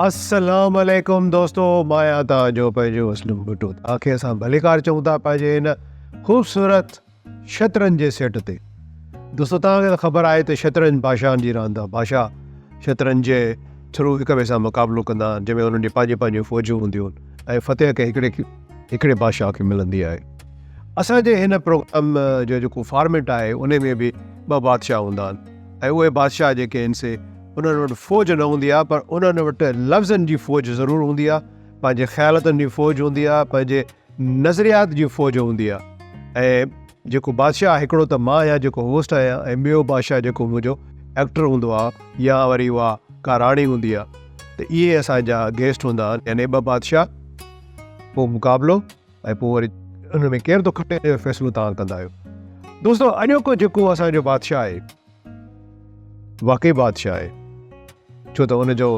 السلام عليڪم دوستو مان آهيان توهان جو پنهنجو اسلم ڀٽو توهان کي اسان ڀليڪار چئون ٿا پنهنجي هن خوبصورت شطرنج جي سيٽ تي دوستو توهان کي ته خبر آهي ته شطرنج بادشاهن جي راند آهي بادشاهه شطرنج جي ٿرو هڪ ٻئي سان مقابلو ڪندا آهن جنهن ۾ انهن جي پنهنجي پنهنجون فوجون هونديون آهن ۽ فتح کي هڪڙي هڪڙي بادشاهه کي ملندي آهي اسان جي هن پروگرام جو جيڪو فارميٽ آهي ان ۾ به ٻه بادشاهه هوندا آهن ۽ اهي بادشاهه جيڪي آهن سي انهن وٽ فوج نه هوندي آهي پر انهن وٽ لفظن جي فوج ضرور هوندي آهي، پنهنجي خيالتن جي فوج هوندي آهي، پنهنجي نظريات جي فوج هوندي آهي ۽ جيڪو بادشاهه هڪڙو ته مان آهيان جيڪو هوسٽ آهيان ۽ ٻيو بادشاهه جيڪو منهنجو ايڪٽر هوندو آهي يا وري اها ڪا راڻي هوندي آهي ته اهي اسان جا گيسٽ هوندا آهن يعني ٻه بادشاهه پوء مقابلو ۽ پوء وري ان ۾ ڪير ٿو کٽي ان جو فيصلو توهان ڪندا آهيو. دوستو اڄوڪو جيڪو اسان جو بادشاهه آهي واقعي بادشاهه آهي ڇو ته ان جو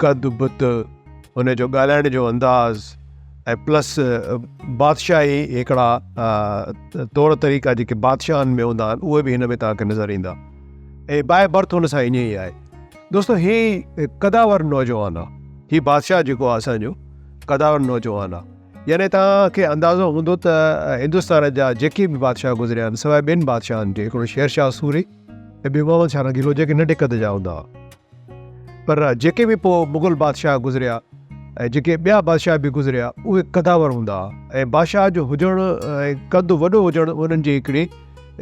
قد بت ان جو ڳالهائڻ جو انداز ۽ پلس بادشاهي هڪڙا طور طريقا جيڪي بادشاهن ۾ هوندا آهن اهي به هن ۾ توهان کي نظر ايندا ۽ باء برٿ هن سان ائين ئي آهي دوستو هي قداور نوجوان آهي هي بادشاهه جيڪو آهي اسانجو قداور نوجوان آهي يعني توهان کي اندازو هوندو ته هندستان جا جيڪي به بادشاهه گذريا آهن سواء ٻن بادشاهن جي هڪڙو شير شاهه سوري ۽ ٻيو محمد شاهه رنگيلو جيڪي ننڍي قد جا هوندا هئا پر جيڪي به پوء مغل بادشاهه گذريا ۽ جيڪي ٻيا بادشاهه به گذريا اهي قداور هوندا هئا ۽ بادشاهه جو هجڻ ۽ قد وڏو هجڻ انهن جي هڪڙي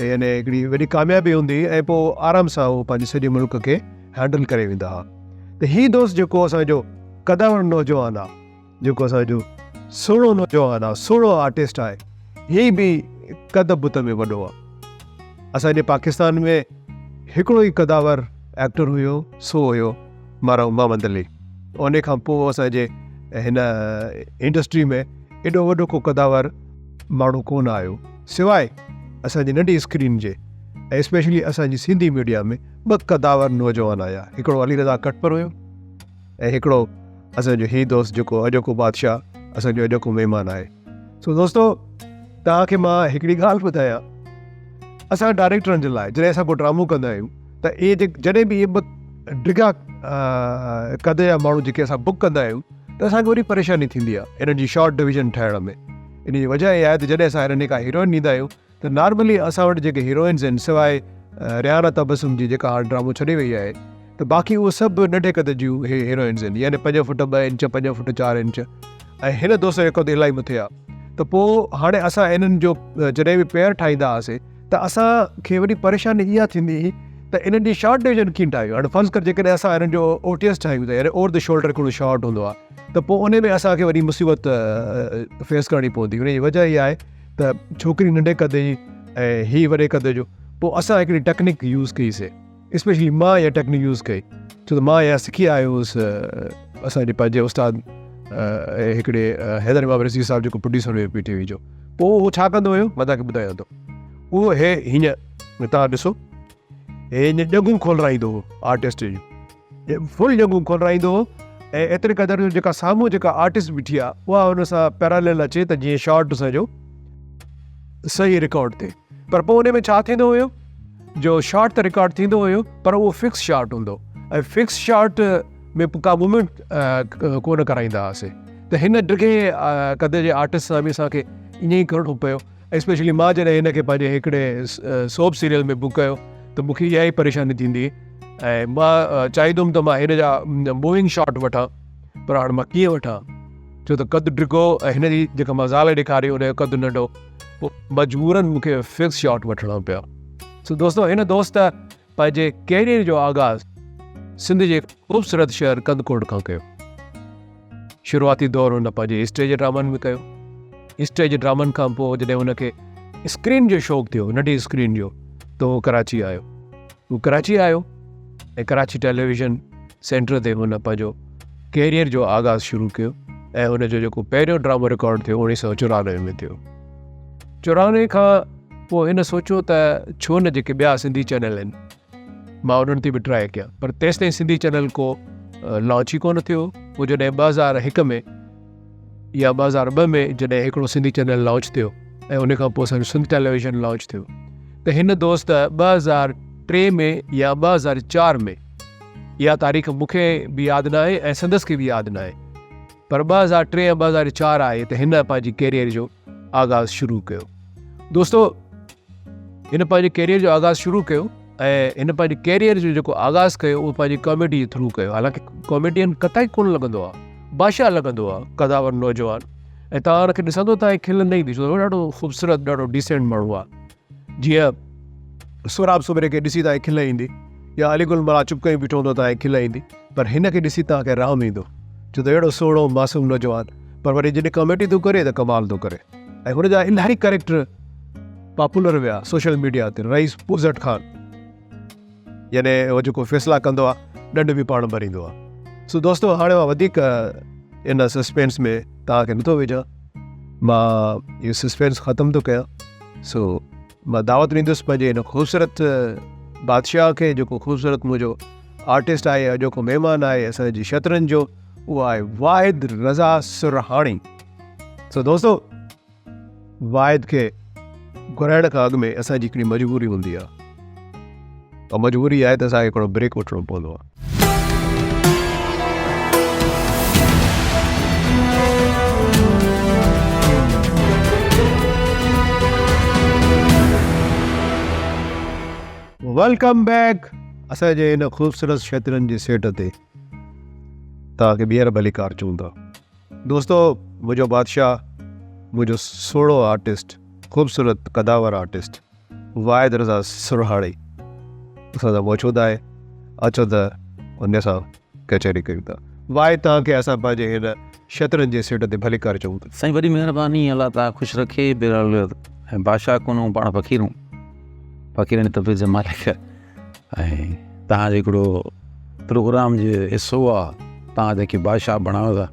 يعني هڪڙي وڏي ڪاميابي هوندي هئي ۽ پوء آرام سان هو پنهنجي سڄي ملڪ کي هينڊل ڪري ويندا هئا ته هي دوست جيڪو اسان جو قداور نوجوان آهي جيڪو اسان جو سهڻو نوجوان آ، سهڻو آرٽسٽ آهي، هي به قد بت ۾ وڏو آ. اسان جي پاڪستان ۾ هڪڙو ئي قداور ايڪٽر هيو سو هيو مرحوم محمد علي. ان کان پوء اسان جي هن انڊسٽري ۾ ايڏو وڏو ڪو قداور ماڻهو ڪونه آيو سواء اسان جي ننڍي اسڪرين جي ۽ اسپيشلي اسان جي سنڌي ميڊيا ۾ ٻه قداور نوجوان آيا هڪڙو علي رضا ڪٽپر هيو ۽ هڪڙو اسان جو هي دوست جيڪو اڄوڪو بادشاهه اسان جو اڄوڪو مهمان آهي. سو دوستو توهان کي مان هڪڙي ڳالهه ٻڌايان اسان ڊائريڪٽرن جي لاء جڏهن اسان ڪو ڊرامو ڪندا آهيون ته اهي جڏهن به اهي ٻه ڊگها قد جا ماڻهو جيڪي اسان بڪ ڪندا آهيون ته اسان کي وڏي پريشاني ٿيندي آهي انهن جي شارٽ ڊويزن ٺاهڻ ۾ ان جي وجه اها آهي ته جڏهن اسان انهن کي ڪا هيروئن ڏيندا آهيون ته نارملي اسان وٽ جيڪي هيروئنز آهن سواء ريحانه تبسم جي جيڪا هاڻ ڊرامو ڇڏي وئي آهي ته باقي اهي سڀ ننڍي قد جون هيروئنز آهن يعني 5 فوٽ 2 انچ 5 فوٽ 4 انچ ۽ هن دوست جو قد الاهي مٿي آهي ته پوء هاڻي اسان انهن جو جڏهن به پيئر ٺاهيندا هئاسي ته اسان کي وڏي پريشاني اها ٿيندي هئي ته انهن جي شارٽ ڊويزن ڪيئن ٺاهيون هاڻي فرض ڪر جيڪڏهن اسان انهن جو او ٽي ايس ٺاهيون ٿا يعني اوور the shoulder هڪڙو شارٽ هوندو آهي ته پوء ان ۾ اسان کي وڏي مصيبت فيس ڪرڻي پوندي ان جي وجه اها آهي ته ڇوڪري ننڍي قد جي ۽ هي وڏي قد جو پوء اسان هڪڙي ٽيڪنڪ يوز ڪئي سي اسپيشلي مان اها ٽيڪنڪ يوز ڪئي ڇو ته مان اها سکي آيو هوس اسان جي پنهنجي استاد هڪڙي حيدر امام رضوي صاحب جيڪو پروڊيوسر هيو پي ٽي وي جو پوء هو ڇا ڪندو هيو مان توهان کي ٻڌايان ٿو اهو هي هيئن توهان ڏسو هي هيئن ڄنگهون کولرائيندو هو آرٽسٽ جون فل ڄنگهون کولرائيندو هو ۽ ايتري قدر جو جيڪا سامهون جيڪا آرٽسٽ بيٺي آهي اها ان سان پيرالل اچي ته جيئن شارٽ اسان جو صحيح رڪارڊ ٿئي پر پوء ان ۾ ڇا ٿيندو هيو جو شارٽ ته رڪارڊ ٿيندو هيو پر اهو فڪس شارٽ هوندو ۽ فڪس شارٽ ۾ ڪا موومينٽ ڪونه ڪرائيندا هئاسي ته هن ڊگهي قد جي آرٽسٽ سان به اسان کي ائين ئي ڪرڻو پيو اسپيشلي مان جڏهن هن کي پنهنجي هڪڙي سوپ سيريل ۾ بڪ ڪيو ته مون کي اها ئي پريشاني ٿيندي ۽ مان چاهيندو هوم ته مان هن جا موونگ شاٽ وٺان پر هاڻ مان ڪيئن وٺان ڇو ته قد ڊگهو ۽ هن جي جيڪا مان زال ڏيکاري ان جو قد ننڍو پوء مجبورن مون کي فڪس شاٽ وٺڻا پيا. سو دوستو هن دوست پنهنجي ڪيريئر جو آغاز سنڌ جي خوبصورت شهر ڪنڌڪوٽ کان ڪيو. شروعاتي دور هن پنهنجي اسٽيج ڊرامن ۾ ڪيو. اسٽيج ڊرامن کان پوء جڏهن هن کي اسڪرين جو شوق ٿيو، ننڍي اسڪرين جو، ته هو ڪراچي آيو. هو ڪراچي آيو ۽ ڪراچي ٽيليويزن سينٽر تي هن پنهنجو ڪيريئر جو آغاز شروع ڪيو ۽ هن جو جيڪو پهريون ڊرامو رڪارڊ ٿيو 1994 ۾ ٿيو. 94 کان پوء هن سوچيو ته ڇو نه جيڪي ٻيا سنڌي چينل آهن مان انهن تي به ٽرائي ڪيان پر تيستائين سنڌي چينل ڪو لانچ ئي ڪونه ٿيو پوء جڏهن 2001 ۾ يا 2002 ۾ جڏهن هڪڙو سنڌي چينل لانچ ٿيو ۽ ان کان پوء اسانجو سنڌ ٽيليويزن لانچ ٿيو ته هن دوست 2003 ۾ يا 2004 ۾ اها تاريخ مون کي به ياد ناهي ۽ سندس کي به ياد ناهي پر 2003 ۽ 2004 آهي ته هن پنهنجي ڪيريئر جو آغاز شروع ڪيو. دوستو هن پنهنجي ڪيريئر جو آغاز شروع ڪيو ۽ هن پنهنجي ڪيريئر جو جيڪو آغاز ڪيو اهو پنهنجي ڪاميڊي جي ٿرو ڪيو. حالانڪه ڪاميڊين قطعي ڪونه لڳندو آهي، بادشاهه لڳندو آهي، قداور نوجوان ۽ توهان ان کي ڏسندو توهان کي کل نه ايندي ڇو ته ڏاڍو خوبصورت ڏاڍو ڊيسنٽ ماڻهو آهي. جيئن سهراب سومري کي ڏسي توهان کي کل ايندي يا علي گل ملاح چپ ڪيون بيٺو هوندو توهان کي کل ايندي پر هن کي ڏسي توهان کي رحم ايندو ڇو ته اهڙو سهڻو معصوم نوجوان پر وري جڏهن ڪاميڊي ٿو ڪري ته ڪمال ٿو ڪري ۽ هن جا الاهي ڪريڪٽر پاپولر ويا سوشل ميڊيا تي. رئيس پوزٽ خان يعني هو جيڪو فيصلا ڪندو آهي ڏنڊ به پاڻ ڀريندو آهي. سو دوستو هاڻي مان وڌيڪ ان سسپينس ۾ توهان کي نٿو وجهان، مان اهو سسپينس ختم ٿو ڪيان. سو مان دعوت ڏيندس پنهنجي هن خوبصورت بادشاهه کي جيڪو خوبصورت منهنجو آرٽسٽ آهي اڄوڪو مهمان آهي اسان جي شطرنج جو، اهو آهي واحد رضا سرهاڻي. سو دوستو واحد کي گهرائڻ کان اڳ ۾ اسان جي هڪڙي مجبوري هوندي آهي، اها مجبوري آهي ته اسان کي هڪڙو بريڪ وٺڻو پوندو آهي. Welcome back اسان جي هن خوبصورت شطرنج جي سيٽ تي توهان کي ٻيهر ڀليڪار چون ٿا. دوستو منهنجو بادشاهه، منهنجو سهڻو آرٽسٽ، خوبصورت قداور آرٽسٽ واحد رضا سرهاڻي اسان سان موجود آهي. اچو ته ان سان ڪچهري ڪيون ٿا. واحد توهان کي اسان پنهنجي هن شطرنج جي سيٽ تي ڀليڪار چئون ٿا. سائين وڏي مهرباني الله تعالي خوش رکي. بهرحال بادشاهه ڪونه هون پاڻ فقير هون، فقيرن جي طبيعت جا مالڪ ۽ توهان جو هڪڙو پروگرام جو حصو آ، توهان جيڪي بادشاهه بڻايو ٿا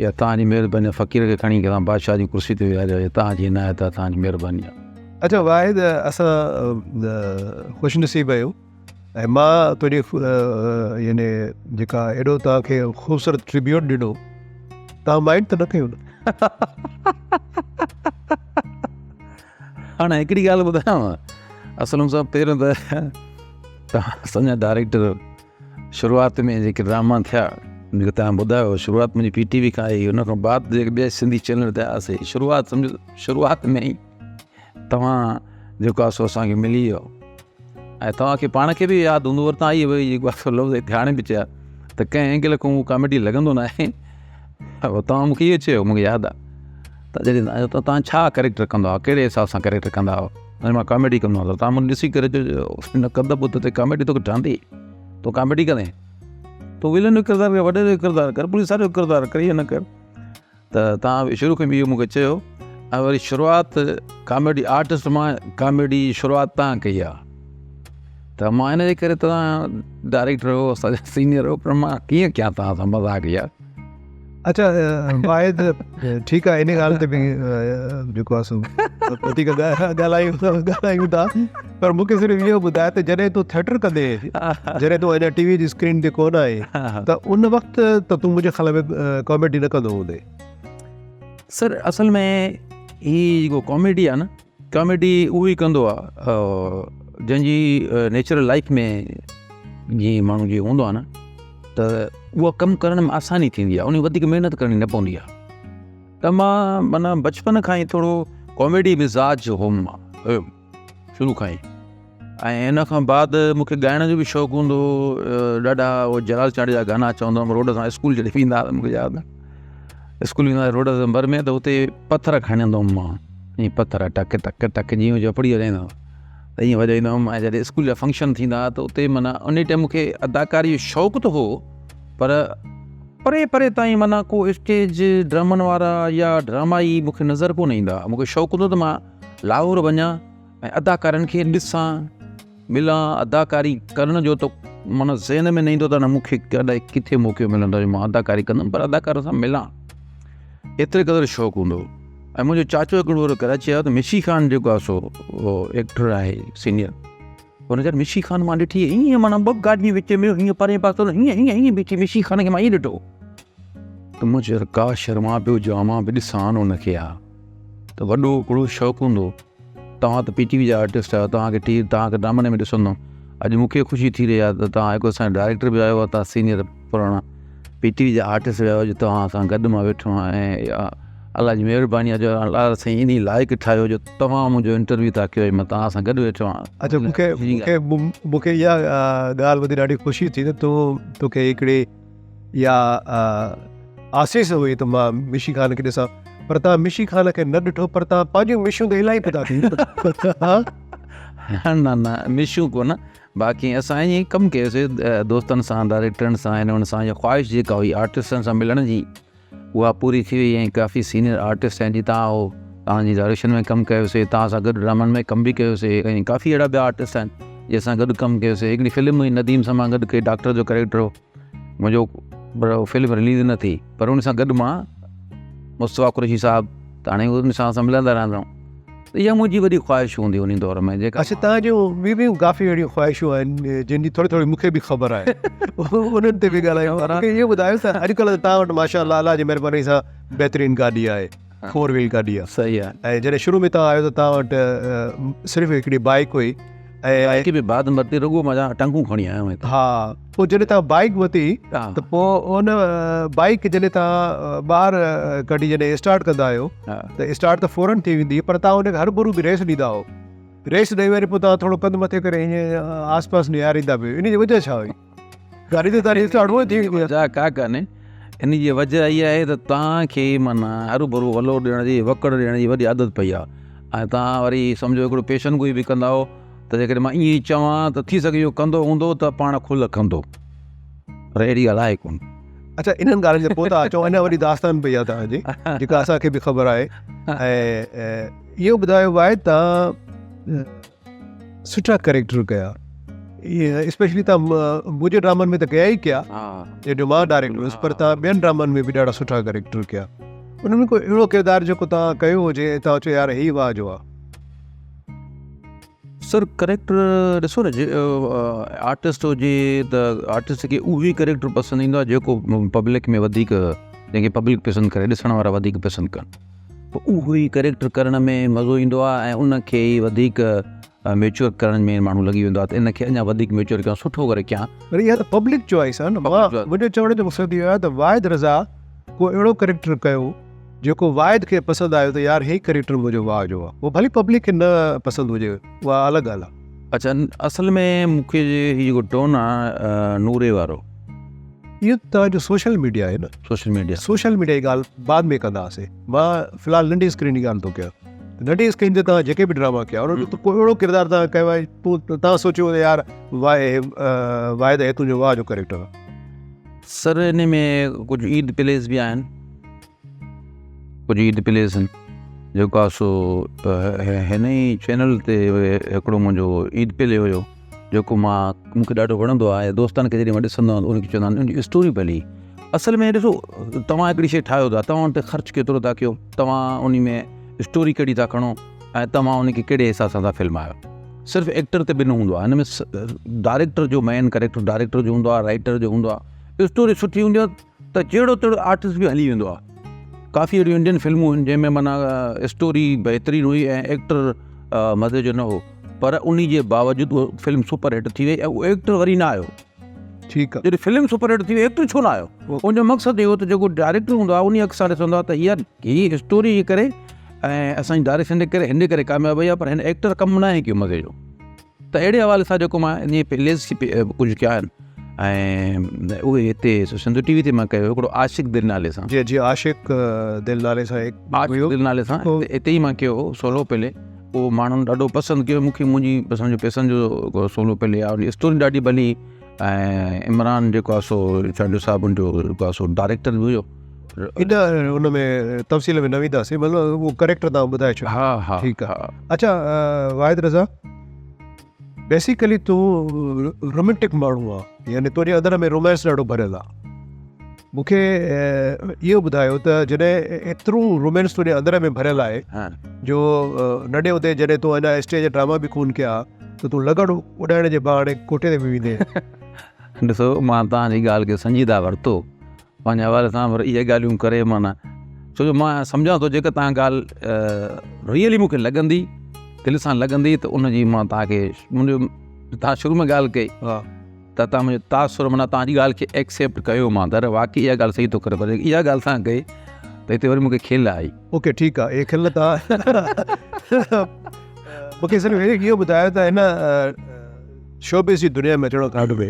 يا توهان جي مهرباني فقير کي کڻي ڪري بادشاهه جي ڪرسي تي ويهاريو يا توهان جي عنايت آ، توهان جي مهرباني آ. اچا واحد اسان خوش نصيب آهيون ۽ مان تنهنجي يعني جيڪا ايڏو توهان کي خوبصورت ٽريبيوٽ ڏنو، توهان مائنڊ ته نه ڪيو نه؟ هاڻي هڪڙي ڳالهه ٻڌايانو اسلم صاحب، پهريون ته توهان اسان جا ڊائريڪٽر شروعات ۾ جيڪي ڊراما ٿيا جيڪي توهان ٻڌايو، شروعات منهنجي پي ٽي وي کان آئي، ان کان بعد جيڪي ٻيا سنڌي چينل تي آياسي، شروعات سمجهو شروعات ۾ ئي توهان جيڪو آهي سو اسانکي ملي ويو ۽ توهان کي پاڻ کي به ياد هوندو وري توهان اهي جيڪو آهي سو لفظ هتي هاڻي به چيا ته ڪنهن اينگل کان اهو ڪاميڊي لڳندو نه آهي. توهان مونکي اهو چيو، مونکي ياد آهي ته جڏهن توهان ڇا ڪريڪٽر ڪندا هئا، ڪهڙي حساب سان ڪريڪٽر ڪندا هئا؟ ۽ مان ڪاميڊي ڪندو هئس، توهان مونکي ڏسي ڪري چيو هن قد بت تي ڪاميڊي توکي ٺهندي، تون ڪاميڊي ڪندين، تون ولن جو ڪردار ڪر، وڏي جو ڪردار ڪر، پوليس واري جو ڪردار ڪر، اهو نه ڪر. ته توهان شروع کان اهو مونکي چيو ۽ وري شروعات ڪاميڊي آرٽسٽ مان ڪاميڊي شروعات توهان ڪئي آهي ته مان ان جي ڪري توهان ڊائريڪٽر هو، اسان جا سينيئر هو، پر مان ڪيئن ڪيان توهان سان مذاق يار. اچا واحد ٺيڪ آهي، ان ڳالهه تي به جيڪو آهي سو وڌيڪ ڳالهايون ٿا، پر مون کي صرف اهو ٻڌاء ته جڏهن تون ٿيٽر ڪندي هئين، جڏهن تون اڃا ٽي وي جي اسڪرين تي ڪونه آئين ته ان وقت ته تون منهنجي خيال ۾ ڪاميڊي نه ڪندو هوندين. سر اصل ۾ هي جيڪو ڪاميڊي آهي نه، ڪاميڊي اهو ئي ڪندو آهي جنهن جي نيچرل لائف ۾ جيئن ماڻهو جيئن هوندو آهي نه ته اهو ڪم ڪرڻ ۾ آساني ٿيندي آهي، ان وڌيڪ محنت ڪرڻي نه پوندي آهي. ته مان معنيٰ بچپن کان ئي ٿورو ڪاميڊي مزاج هوم مان هيم شروع کان ئي، ۽ ان کان بعد مون کي ڳائڻ جو به شوق هوندو هو. ڏاڍا اهو جلال چانڊيي جا گانا چوندو هوم. روڊ سان اسڪول جڏهن ويندا هئا مون کي ياد آهي اسڪول ويندا هئا روڊ سان ڀر ۾ ته اتي پٿر کڻندو هوم مان، ائين پٿر ٽڪ ٽڪ ٽڪ جيئن جهوپڙي وڄائيندو هوم ته ائين وڄائيندو هوم. ۽ جڏهن اسڪول جا فنڪشن ٿيندا هئا ته اتي معنيٰ ان ٽائيم مون کي اداڪاري جو شوق ته هو پر پري پري تائين معنيٰ ڪو اسٽيج ڊرامن وارا يا ڊراما ئي مون کي نظر ڪونه ايندا هئا. مون کي شوق هوندو ته مان لاهور وڃان ۽ اداڪارن کي ڏسان ملان. اداڪاري ڪرڻ جو ته معنيٰ ذهن ۾ نه ايندو ته نه مون کي ڪڏهن ڪٿي موقعو ملندو جو مان اداڪاري ڪندم، پر اداڪارن سان ملان ايتري قدر شوق هوندو هو. ۽ منهنجو چاچو هڪڙو ڀيرو ڪراچي آيو ته مشي خان جيڪو آهي سو ايڪٽر آهي سينيئر، هن چيو مشي خان مان ڏٺي ائين معنيٰ ٻه گاڏيون وچ ۾ هيئن پرين پاسو هيئن هيئن هيئن بيٺي مشي خان کي مان ائين ڏٺو ته مون چيو ڪاش يار مان به هجان مان به ڏسان ان کي ها ته وڏو هڪڙو شوق هوندو. توهان ته پي ٽي وي جا آرٽسٽ آهيو، توهان کي ٽي توهان کي ڊرامن ۾ ڏسندو اڄ مون کي خوشي ٿي رهي آهي ته توهان هڪ اسان جا ڊائريڪٽر به آهيو توهان سينيئر پراڻا پي ٽي وي جا آرٽسٽ به آهيو اڄ توهان سان گڏ مان ويٺو آهيان ۽ الله جي مهرباني آهي جو الله سائين انهي لائق ٺاهيو جو توهان منهنجو انٽرويو ٿا ڪيو ۽ مان توهان سان گڏ ويٺو آهيان. اچا مون کي مون کي مون کي اها ڳالهه ٻڌي ڏاڍي خوشي ٿي ته تون توکي هڪڙي اها آسيس هئي ته مان مشي خان کي ڏسان پر توهان مشي خان کي نه ڏٺو پر توهان پنهنجون مشيون ته الاهي پيدا ٿيون. نه نه مشيون ڪونه باقي اسان ائين ئي ڪم ڪيوسي دوستن سان ڊائريڪٽرن سان هن هن سان اها خواهش جيڪا هئي آرٽسٽن سان ملڻ جي اها پوري ٿي وئي ۽ ڪافي سينئر آرٽسٽ آهن جي تان هو تان جي ڊائريڪشن ۾ ڪم ڪيوسي تان سان گڏ ڊرامن ۾ ڪم به ڪيوسي ۽ ڪافي اهڙا ٻيا آرٽسٽ آهن جنهن سان گڏ ڪم ڪيوسي هڪڙي فلم هئي نديم سان مان گڏ ڪئي ڊاڪٽر جو ڪريڪٽر هو منهنجو پر فلم رليز نه ٿي پر ان سان گڏ مان مصطفيٰ قريشي صاحب ته هاڻي ان سان اسان ملندا رهندا آهيون ته اها منهنجي وڏي خواهش هوندي ان دور ۾ جيڪا اچھا تان جون ٻيون به ڪافي اهڙيون خواهشون آهن جن جي ٿوري ٿوري مونکي به خبر آهي انهن تي به ڳالهايون مونکي اهو ٻڌايو ته اڄڪلهه تان وٽ ماشاء الله الله جي مهرباني سان بهترين گاڏي آهي فور ويل گاڏي آهي صحيح آهي ۽ جڏهن شروع ۾ تان آيو ته تان وٽ صرف هڪڙي بائيڪ هئي ۽ بائيڪ به بعد ۾ ورتي رڳو مان ٽنگون کڻي آيو هتي. ها پوء جڏهن توهان بائيڪ ورتي ته پوء ان بائيڪ جڏهن توهان ٻاهر ڪڍي جڏهن اسٽارٽ ڪندا آهيو ته اسٽارٽ ته فورن ٿي ويندي پر توهان ان کي هر ڀرو به ريس ڏيندا هو ريس ڏئي وري پوء توهان ٿورو ڪنڌ مٿي ڪري ائين آس پاس نهاريندا به ان جي وجه ڇا هئي گاڏي ته توهان جي اسٽارٽ هونئن ٿي ويندي وجه ڪا ڪانهي ان جي وجه اها آهي ته توهان کي معنيٰ هر ڀرو ولو ڏيڻ جي وڪڙ ڏيڻ جي وڏي عادت پئي آهي ۽ توهان وري سمجهو هڪڙو پيشن گوئي به ڪندا هو ته جيڪڏهن مان ائين چوان ته ٿي سگهي اهو ڪندو هوندو ته پاڻ کل ڪندو پر اهڙي ڳالهه آهي ڪونه. اڇا انهن ڳالهين تي پوء ٿا اچون اڃا وڏي داستان پئي آهي توهان جي جيڪا اسان کي به خبر آهي ۽ اهو ٻڌايو واحد توهان سٺا ڪريڪٽر ڪيا اسپيشلي توهان منهنجي ڊرامن ۾ ته ڪيا ئي ڪيا جو مان ڊائريڪٽر هيس پر توهان ٻين ڊرامن ۾ به ڏاڍا سٺا ڪريڪٽر ڪيا ان ۾ ڪو اهڙو ڪردار جيڪو توهان ڪيو هجي ۽ توهان چيو يار هي واهه جو آ. سر ڪريڪٽر ڏسو نه آرٽسٽ هجي ته آرٽسٽ کي اهو ئي ڪريڪٽر پسند ايندو آهي جيڪو پبلڪ ۾ وڌيڪ جنهن کي پبلڪ پسند ڪري ڏسڻ وارا وڌيڪ پسند ڪن پوء اهو ئي ڪريڪٽر ڪرڻ ۾ مزو ايندو آهي ۽ ان کي ئي وڌيڪ ميچور ڪرڻ ۾ ماڻهو لڳي ويندو آهي ته ان کي اڃا وڌيڪ ميچور ڪيان سٺو ڪري ڪيان. پر اها ته پبلڪ چوائس آهي نه منهنجو چوڻ جو مقصد اهو آهي ته واحد رضا ڪو اهڙو ڪريڪٽر ڪيو جيڪو واحد کي پسند آيو ته يار هي ڪريڪٽر منهنجو واهه جو آهي پوء ڀلي پبلڪ کي نه پسند هجي اها الڳ ڳالهه آهي. اڇا اصل ۾ مون کي هي جيڪو ٽون آهي نوري وارو. اهو توهان جو سوشل ميڊيا آهي نه. Social media. سوشل ميڊيا جي ڳالهه بعد ۾ ڪنداسين مان في الحال ننڍي اسڪرين جي ڳالهه ٿو ڪيان. ننڍي اسڪرين تي توهان جيڪي به ڊراما ڪيا انهن ۾ ڪو اهڙو ڪردار توهان ڪيو آهي پوء توهان سوچيو ته يار واحد هي تنهنجو واهه جو ڪريڪٽر آهي. سر ان ۾ ڪجهه عيد پليز به آهن ڪجهه عيد پليز آهن جيڪو آهي سو هن ئي چينل تي هڪڙو منهنجو عيد پلي هيو جيڪو مان مون کي ڏاڍو وڻندو آهي دوستن کي جڏهن مان ڏسندو آهيان انهن کي چوندا آهن ان جي اسٽوري ڀلي اصل ۾ ڏسو توهان هڪڙي شي ٺاهيو ٿا توهان ان تي خرچ ڪيترو ٿا ڪيو توهان ان ۾ اسٽوري ڪهڙي ٿا کڻو ۽ توهان ان کي ڪهڙي حساب سان ٿا فلمايو صرف ايڪٽر تي به نه هوندو آهي هن ۾ ڊائريڪٽر جو مين ڪريڪٽر ڊائريڪٽر جو هوندو آهي رائٽر جو هوندو آهي اسٽوري سٺي هوندي آهي ته جهڙو تهڙو آرٽسٽ به هلي ويندو آهي ڪافي اهڙيون انڊين فلمون آهن جنهن ۾ معنيٰ اسٽوري بهترين هئي ۽ ايڪٽر مزي جو نه هو پر ان جي باوجود اهو فلم سپر هٽ ٿي وئي ۽ اهو ايڪٽر وري نه آيو ٺيڪ آهي جڏهن فلم سپر هٽ ٿي وئي ايڪٽر ڇو نه آيو ان جو مقصد اهو ته جيڪو ڊائريڪٽر هوندو آهي ان اک سان ڏسندو آهي ته يار هي اسٽوري جي ڪري ۽ اسانجي ڊائريڪشن جي ڪري هن جي ڪري ڪامياب وئي آهي پر هن ايڪٽر ڪم نه آهي ڪيو مزي جو ته اهڙي حوالي سان جيڪو مان انهي پليز ڪجهه ڪيا آهن ۽ اهي هتي سنڌ ٽي وي تي مان ڪيو هڪڙو عاشق دل نالي سان جي جي عاشق دل نالي سان هڪ عاشق دل نالي سان هتي ئي مان ڪيو هو سولو پلي اهو ماڻهن ڏاڍو پسند ڪيو مونکي منهنجي پسند جو پسند جو سولو پلي آهي اسٽوري ڏاڍي ڀلي ۽ عمران جيڪو آهي سو چانڊيو صاحب ان جو جيڪو آهي سو ڊائريڪٽر به هيو ان ان ۾ تفصيل ۾ نه وينداسين مطلب اهو ڪريڪٽر تان ٻڌائي ڇڏيو ها ها ٺيڪ آهي اچا واحد رضا بيسيڪلي تون رومينٽڪ ماڻهو آ يعني تنهنجي اندر ۾ رومانس ڏاڍو ڀريل آ مونکي اهو ٻڌايو ته جڏهن ايترو رومانس تنهنجي اندر ۾ ڀريل آهي جو ننڍي هوندي جڏهن تون اڃا اسٽيج ڊراما به ڪون ڪيا ته تون لغڙ اڏائڻ جي بهاني ڪوٺي تي به ويندين. ڏسو مان توهان جي ڳالهه کي سنجيده ورتو پنهنجي حوالي سان پر اهي ڳالهيون ڪري معنيٰ ڇو جو مان سمجهان ٿو جيڪا توهان ڳالهه ريئلي مون کي لڳندي دل سان لڳندي ته ان جي مان توهان کي منهنجو توهان شروع ۾ ڳالهه ڪئي ها ته توهان منهنجو تاثر معنيٰ توهان جي ڳالهه کي ايڪسيپٽ ڪيو مان ته واقعي اها ڳالهه صحيح ٿو ڪري پر اها ڳالهه توهان ڪئي ته هتي وري مونکي کل آئي. اوڪي ٺيڪ آ اهي کل توهان مونکي صرف اهو ٻڌايو ته هن شوبز جي دنيا ۾ اچڻ کان اڳ ۾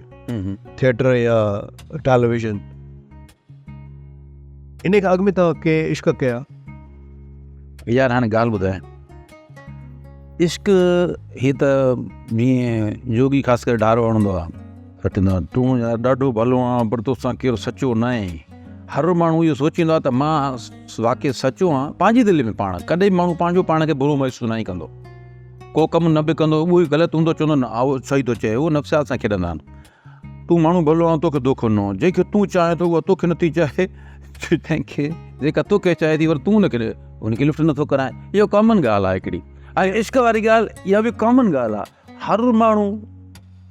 ٿيٽر يا ٽيليويزن ان کان اڳ ۾ توهان ڪي عشق ڪيا؟ يار هاڻي ڳالهه ٻڌايان عشق هي ته جيئن جوڳي خاص ڪري ڊارو هڻندو آهي رٽندو آهي تون يار ڏاڍو ڀلو آهين پر توسان ڪير سچو نه آهي هر ماڻهو اهو سوچيندو آهي ته مان واقعي سچو آهيان پنهنجي دل ۾ پاڻ ڪڏهن به ماڻهو پنهنجو پاڻ کي برو محسوس ناهي ڪندو ڪو ڪم نه به ڪندو اهو ئي غلط هوندو چوندو نه اهو صحيح ٿو چئي اهو نفسيات سان کيڏندا آهن تون ماڻهو ڀلو آهين توکي دوکو نه جنهن کي تون چاهين ٿو اها توکي نٿي چاهي تنهن کي جيڪا توکي چاهي ٿي وري تون ان کي ان کي لفٽ نٿو ڪرائين اهو ڪامن ڳالهه آهي هڪڙي ۽ عشق واري ڳالهه اها به ڪامن ڳالهه آهي هر ماڻهو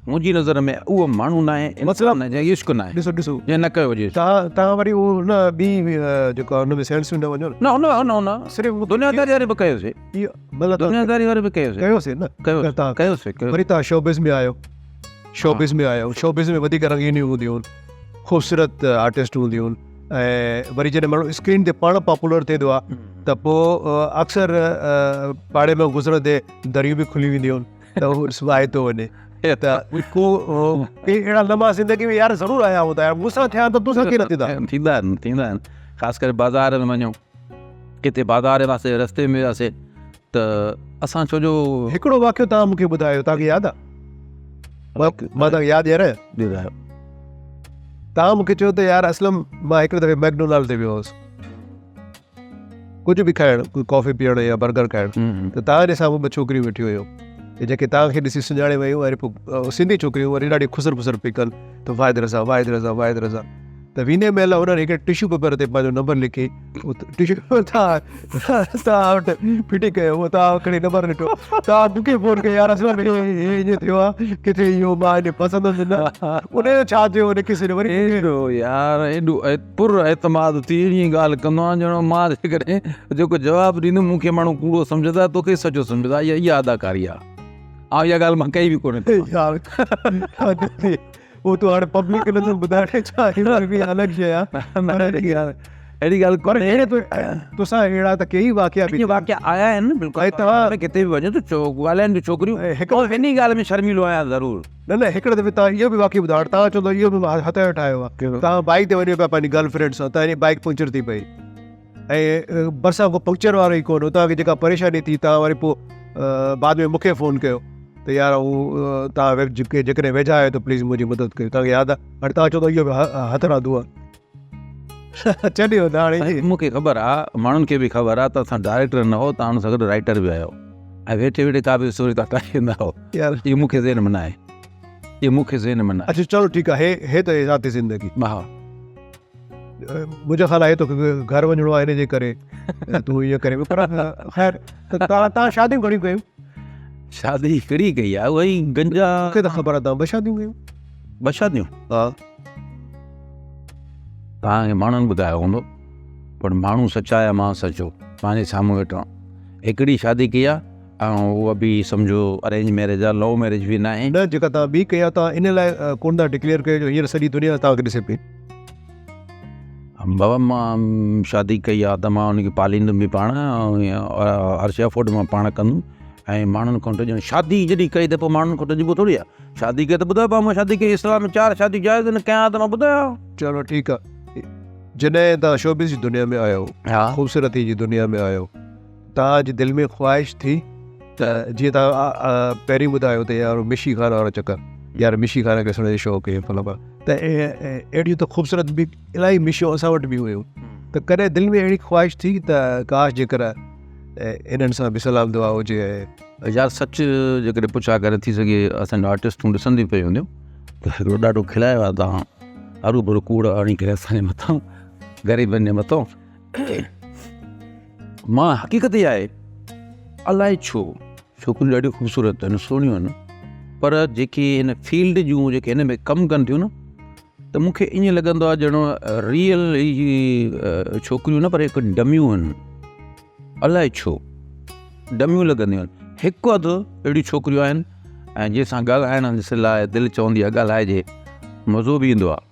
منهنجي نظر ۾ اهو ماڻهو ناهي مطلب نه جنهن عشق ناهي ڏسو ڏسو جنهن نه ڪيو هجي تان تان وري اهو نه ٻي جيڪو ان ۾ سينس ۾ نه وڃو نه نه نه نه صرف دنياداري واري به ڪيوسي مطلب دنياداري واري به ڪيوسي ڪيوسي نه ڪيو ڪيوسي وري تان شوبز ۾ آيو شوبز ۾ آيو شوبز ۾ وڌيڪ رنگينيون هونديون آهن خوبصورت آرٽسٽ هونديون آهن ۽ وري جڏهن ماڻهو اسڪرين تي پاڻ پاپولر ٿيندو آهي ته پوء اڪثر پاڙي مان گذرندي دريون به کلي وينديون آهن ته هو سڀائي ٿو وڃي ته ڪو ڪي اهڙا لمحا زندگي ۾ يار ضرور آيا هوندا يار مون سان ٿيا ته تو سان ڪيئن نه ٿيندا ٿيندا آهن ٿيندا آهن خاص ڪري بازار ۾ وڃو ڪٿي بازار وياسي رستي ۾ وياسي ته اسان ڇو جو هڪڙو واقعو توهان مون کي ٻڌايو توهان کي ياد آ مان توهان کي ياد ڏياريان ٻڌايو توهان مون کي چيو ته يار اسلم مان هڪڙي دفعي ميڪڊونالڊ تي ويو هوس ڪجهه به کائڻ ڪافي پيئڻ يا برگر کائڻ ته توهان جي سامهون ٻه ڇوڪريون ويٺيون هيون جيڪي توهان کي ڏسي سڃاڻي ويون وري پوء سنڌي ڇوڪريون وري ڏاڍي خسر پسر پئي ڪن ته واحد رضا واحد رضا واحد رضا ته ويندي مهل انهن هڪ ٽشو پيپر تي پنهنجو نمبر لکي ٽشو پيپر تان تان وٽ ڦٽي ڪيو اهو تان کڻي نمبر ڏٺو تان مون کي فون ڪيو يار اسلم هي هي ائين ٿيو آهي ڪٿي اهو مان هن پسند نه ان جو ڇا ٿيو ان قصي جو وري ايڏو يار ايڏو پر اعتماد ٿي اهڙي ڳالهه ڪندو آهيان ڄڻ مان جيڪڏهن جيڪو جواب ڏيندم مون کي ماڻهو ڪوڙو سمجهندا توکي سچو سمجهندا اها اها اداڪاري آهي آئون اها ڳالهه مان ڪئي به ڪونهي يار اهو تون هاڻي پبلڪ کي نٿو ٻڌائڻ چاهين پر به الڳ شيء آهي اهڙي ڳالهه پر اهڙي تو توسان اهڙا ته ڪيئي واقعا به واقعا آيا آهن بلڪل ۽ توهان ڪٿي به وڃو ته چو ڳالهائن به ڇوڪريون هڪ انهي ڳالهه ۾ شرميلو آهيان ضرور نه نه هڪڙي دفعي توهان اهو به واقعو ٻڌايو توهان چوندو اهو به مان هٿ جو ٺاهيو آهي توهان بائيڪ تي وڃو پيا پنهنجي گرل فرينڊ سان توهان جي بائيڪ پنڪچر ٿي پئي ۽ ڀرسان ڪو پنڪچر وارو ئي ڪونه هو توهان کي جيڪا پريشاني ٿي توهان وري پوء بعد ۾ مونکي فون ڪيو ته يار هو توهان جيڪڏهن ويجها آهيو ته پليز منهنجي مدد ڪيو توهان کي ياد آهي هاڻي توهان چئو ٿا اهو به هٿرادو آهي ڇڏيو ته هاڻي مونکي خبر آهي ماڻهن کي به خبر آهي ته اسان ڊائريڪٽر نه هو توهان ان سان گڏ رائيٽر به آهيو ۽ ويٺي ويٺي ڪا به اسٽوري توهان ٺاهيندا هو يار اهو مونکي ذهن ۾ نه آهي اهو مونکي ذهن ۾ نه آهي اڇا چلو ٺيڪ آهي هي ته ذاتي زندگي ها منهنجو خيال آهي توکي گهر وڃڻو آهي ان جي ڪري تون ائين ڪري پر خير ته تان شاديون گهڻيون ڪيون؟ شادي هڪڙي ڪئي آهي اها ئي گنجا. مونکي ته خبر آهي تان ٻه شاديون ڪيون. ٻه شاديون؟ ها. توهان کي ماڻهن ٻڌايو هوندو پر ماڻهو سچا يا مان سچو پنهنجي سامهون ويٺو آهيان هڪڙي شادي ڪئي آهي ۽ اها به سمجهو ارينج ميريج آهي لو ميريج به ناهي. نه جيڪا توهان ٻي ڪئي آهي توهان ان لاء ڪونه ٿا ڊڪليئر ڪيو جو هينئر سڄي دنيا توهان کي ڏسي پئي. بابا مان شادي ڪئي آهي ته مان ان کي پاليندم به پاڻ ۽ هر شيء افورڊ مان پاڻ ڪندم ۽ ماڻهن کان ڊڄڻ شادي جڏهن ڪئي ته پوء ماڻهن کان ڊڄبو ٿوري آهي شادي ڪئي ته ٻڌايو بابا مان شادي ڪئي اسلام ۾ چار شاديون جائز آهن ڪيان ته مان ٻڌايان. چلو ٺيڪ آهي جڏهن توهان شوبز جي دنيا ۾ آيو خوبصورتي جي دنيا ۾ آيو توهان جي دل ۾ خواهش ٿي ته جيئن توهان پهرين ٻڌايو ته يار مشي خان وارو چڪر يار مشي خان کي ڏسڻ جو شوق هي فلاڻو ته اهڙيون ته خوبصورت به الاهي مشيون اسان وٽ به هيون ته ڪڏهن دل ۾ اهڙي خواهش ٿي ته ڪاش جيڪر انهن سان به سلام دعا هجي. يار سچ جيڪڏهن پڇا ڪري ٿي سگهي اسان جو آرٽسٽون ڏسنديون پيون هونديون ته هڪڙو ڏاڍو کلايو آهي توهان هرو ڀرو ڪوڙ هڻي ڪري اسان جي مٿان غريبن جي مٿان مان حقيقت اها آهي الائي ڇو ڇوڪريون ڏاڍيون خوبصورت آهن سهڻيون آهن پر جيڪي هن فيلڊ جون جيڪي هن ۾ ڪم ڪن ٿيون نه ته مونکي ائين لڳندو آهي ڄڻ ريئل ڇوڪريون نه پر هڪ ڊميون آهن الائي ڇو ڊميون لڳنديون آهن هڪ اڌ اهڙيون ڇوڪريون آهن ۽ جنهن سان ڳالهائڻ جي لاء دل چوندي آهي ڳالهائجي مزو به ايندو آهي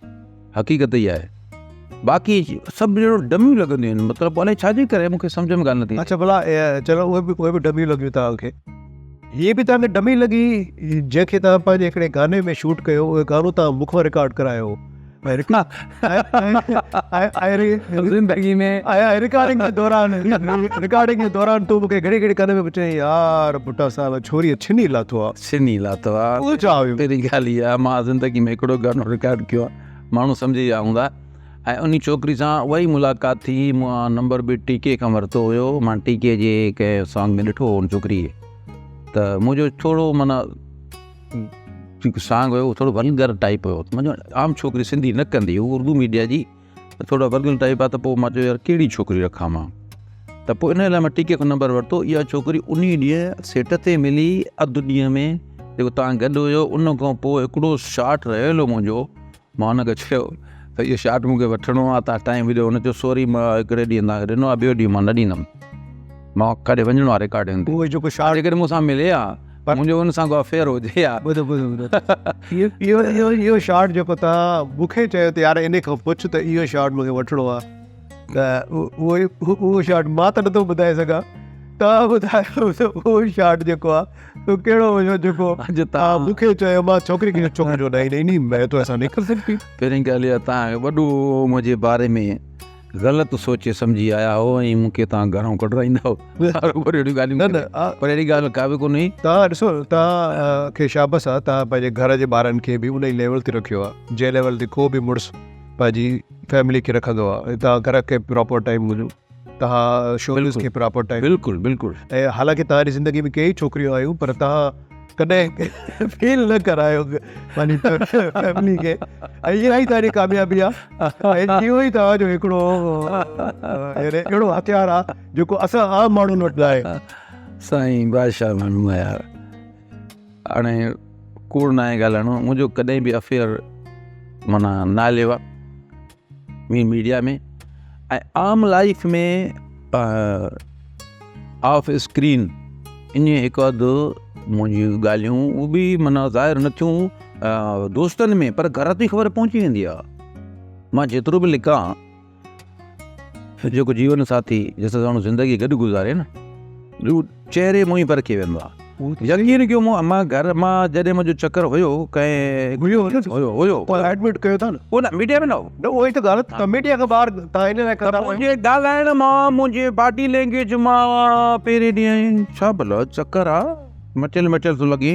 حقيقت اها آهي باقي سڀ ڄڻو ڊميون لڳنديون آهن مطلب الائي ڇا جي ڪري مونکي سمجهه ۾ ڳالهه نٿي اچا ڀلا چلو اهي به اهي به ڊميون لڳيون توهان کي هي به توهان کي ڊمي لڳي جنهن کي توهان پنهنجي هڪڙي گاني ۾ شوٽ ڪيو اهو گانو توهان مون کان رڪارڊ ڪرايو زندگي ۾ رڪارڊنگ جي دوران رڪارڊنگ جي دوران تون مونکي گهڙي گهڙي ڪن ۾ چئين يار ڀٽا صاحب ڇوري ڇني لاٿو آ ڇني لاٿو آ اهو ڇا هيو پهرين ڳالهه اها مان زندگي ۾ هڪڙو گانو رڪارڊ ڪيو آ ماڻهو سمجهي ويا هوندا ۽ انهي ڇوڪري سان اها ئي ملاقات ٿي مون نمبر به ٽي ڪي کان ورتو هيو مان ٽي ڪي جي ڪنهن سانگ ۾ ڏٺو هو ان ڇوڪري کي ته منهنجو ٿورو معنيٰ جيڪو سانگ هيو ٿورو ولگر ٽائپ هيو مطلب عام ڇوڪري سنڌي نه ڪندي هو اردو ميڊيا جي ٿورو ولگر ٽائپ آ ته پوء مان چيو يار ڪهڙي ڇوڪري رکان مان ته پوء ان لاء مان ٽي ڪي کان نمبر ورتو اها ڇوڪري ان ڏينهن سيٽ تي ملي اڌ ڏينهن ۾ جيڪو تان گڏ هيو ان کان پوء هڪڙو شاٽ رهيل هو منهنجو مان هن کي چيو ته اهو شاٽ مون کي وٺڻو آهي تان ٽائيم ڏيو هن چيو سوري مان هڪڙي ڏينهن تان کي ڏنو آهي ٻيو ڏينهن مان نه ڏيندم مان ڪاڏي وڃڻو آهي رڪارڊنگ تي اهو جيڪو شاٽ جيڪڏهن مون سان ملي ها منهنجو ان سان ڪو افيئر هجي ها ٻڌو ٻڌو ٻڌو اهو اهو اهو شاٽ جيڪو تان مون کي چيو ته يار ان کان پڇ ته اهو شاٽ مون کي وٺڻو آهي ته اهو اهو شاٽ مان ته نٿو ٻڌائي سگهان تان ٻڌايو ته اهو شاٽ جيڪو آهي تو ڪهڙو هيو جيڪو اڄ تان مون کي چيو مان ڇوڪري کي ڇوڪري جو نہیں نہیں نہیں مين تو ايسا نہیں ڪر سڪتي. پهرين ڳالهه اها تان وڏو منهنجي باري ۾ غلط سوچي سمجهي آيا هو ۽ مون کي تان گهران ڪڍرائيندا هو هروڀرو اهڙيون ڳالهيون نه نه پر اهڙي ڳالهه ڪا به ڪونه هئي. تان ڏسو تان کي شابس آ تان پنهنجي گهر جي ٻارن کي به ان ئي ليول تي رکيو آ جنهن ليول تي ڪو به مڙس پنهنجي فيملي کي رکندو آ ۽ تان گهر کي پراپر ٽائيم ڏنو. توهان شوبز کي پراپر ٽائيم بلڪل بلڪل ۽ حالانڪه توهان جي زندگي ۾ ڪيئي ڇوڪريون آيون پر توهان ڪڏهن فيل نه ڪرايو پنهنجي فيملي کي ۽ اها ئي توهان جي ڪاميابي آهي ۽ اهو ئي توهان جو هڪڙو يعني اهڙو هٿيار آهي جيڪو اسان عام ماڻهن وٽ ناهي. سائين بادشاهه ماڻهو آهي يار هاڻي ڪوڙ ناهي ڳالهائڻو منهنجو ڪڏهن به افيئر معنيٰ نه هليو آهي مين ميڊيا ۾ ۽ عام لائيف ۾ آف اسڪرين ائين هڪ اڌ منهنجون ڳالهيون اهي به معنيٰ ظاهر نه ٿيون دوستن ۾ پر گهر تائين خبر پهچي ويندي آهي مان جيترو به لکان جيڪو جيون ساٿي جنهن سان ماڻهو زندگي گڏ گذاري نه هو چهري مون ئي پرکي ويندو آهي يقين ڪيو مون مان گهر مان جڏهن منهنجو چڪر هيو ڪنهن هيو نه هيو هيو پوء ايڊمٽ ڪيو ٿا نه هو نه ميڊيا ۾ نه هو نه اهو ئي ته ڳالهه ته ميڊيا کان ٻاهر تان ان لاء ڪندا منهنجي ڳالهائڻ مان منهنجي باڊي لينگويج مان پهرين ڏينهن ڇا ڀلا چڪر آ مٽيل مٽيل ٿو لڳي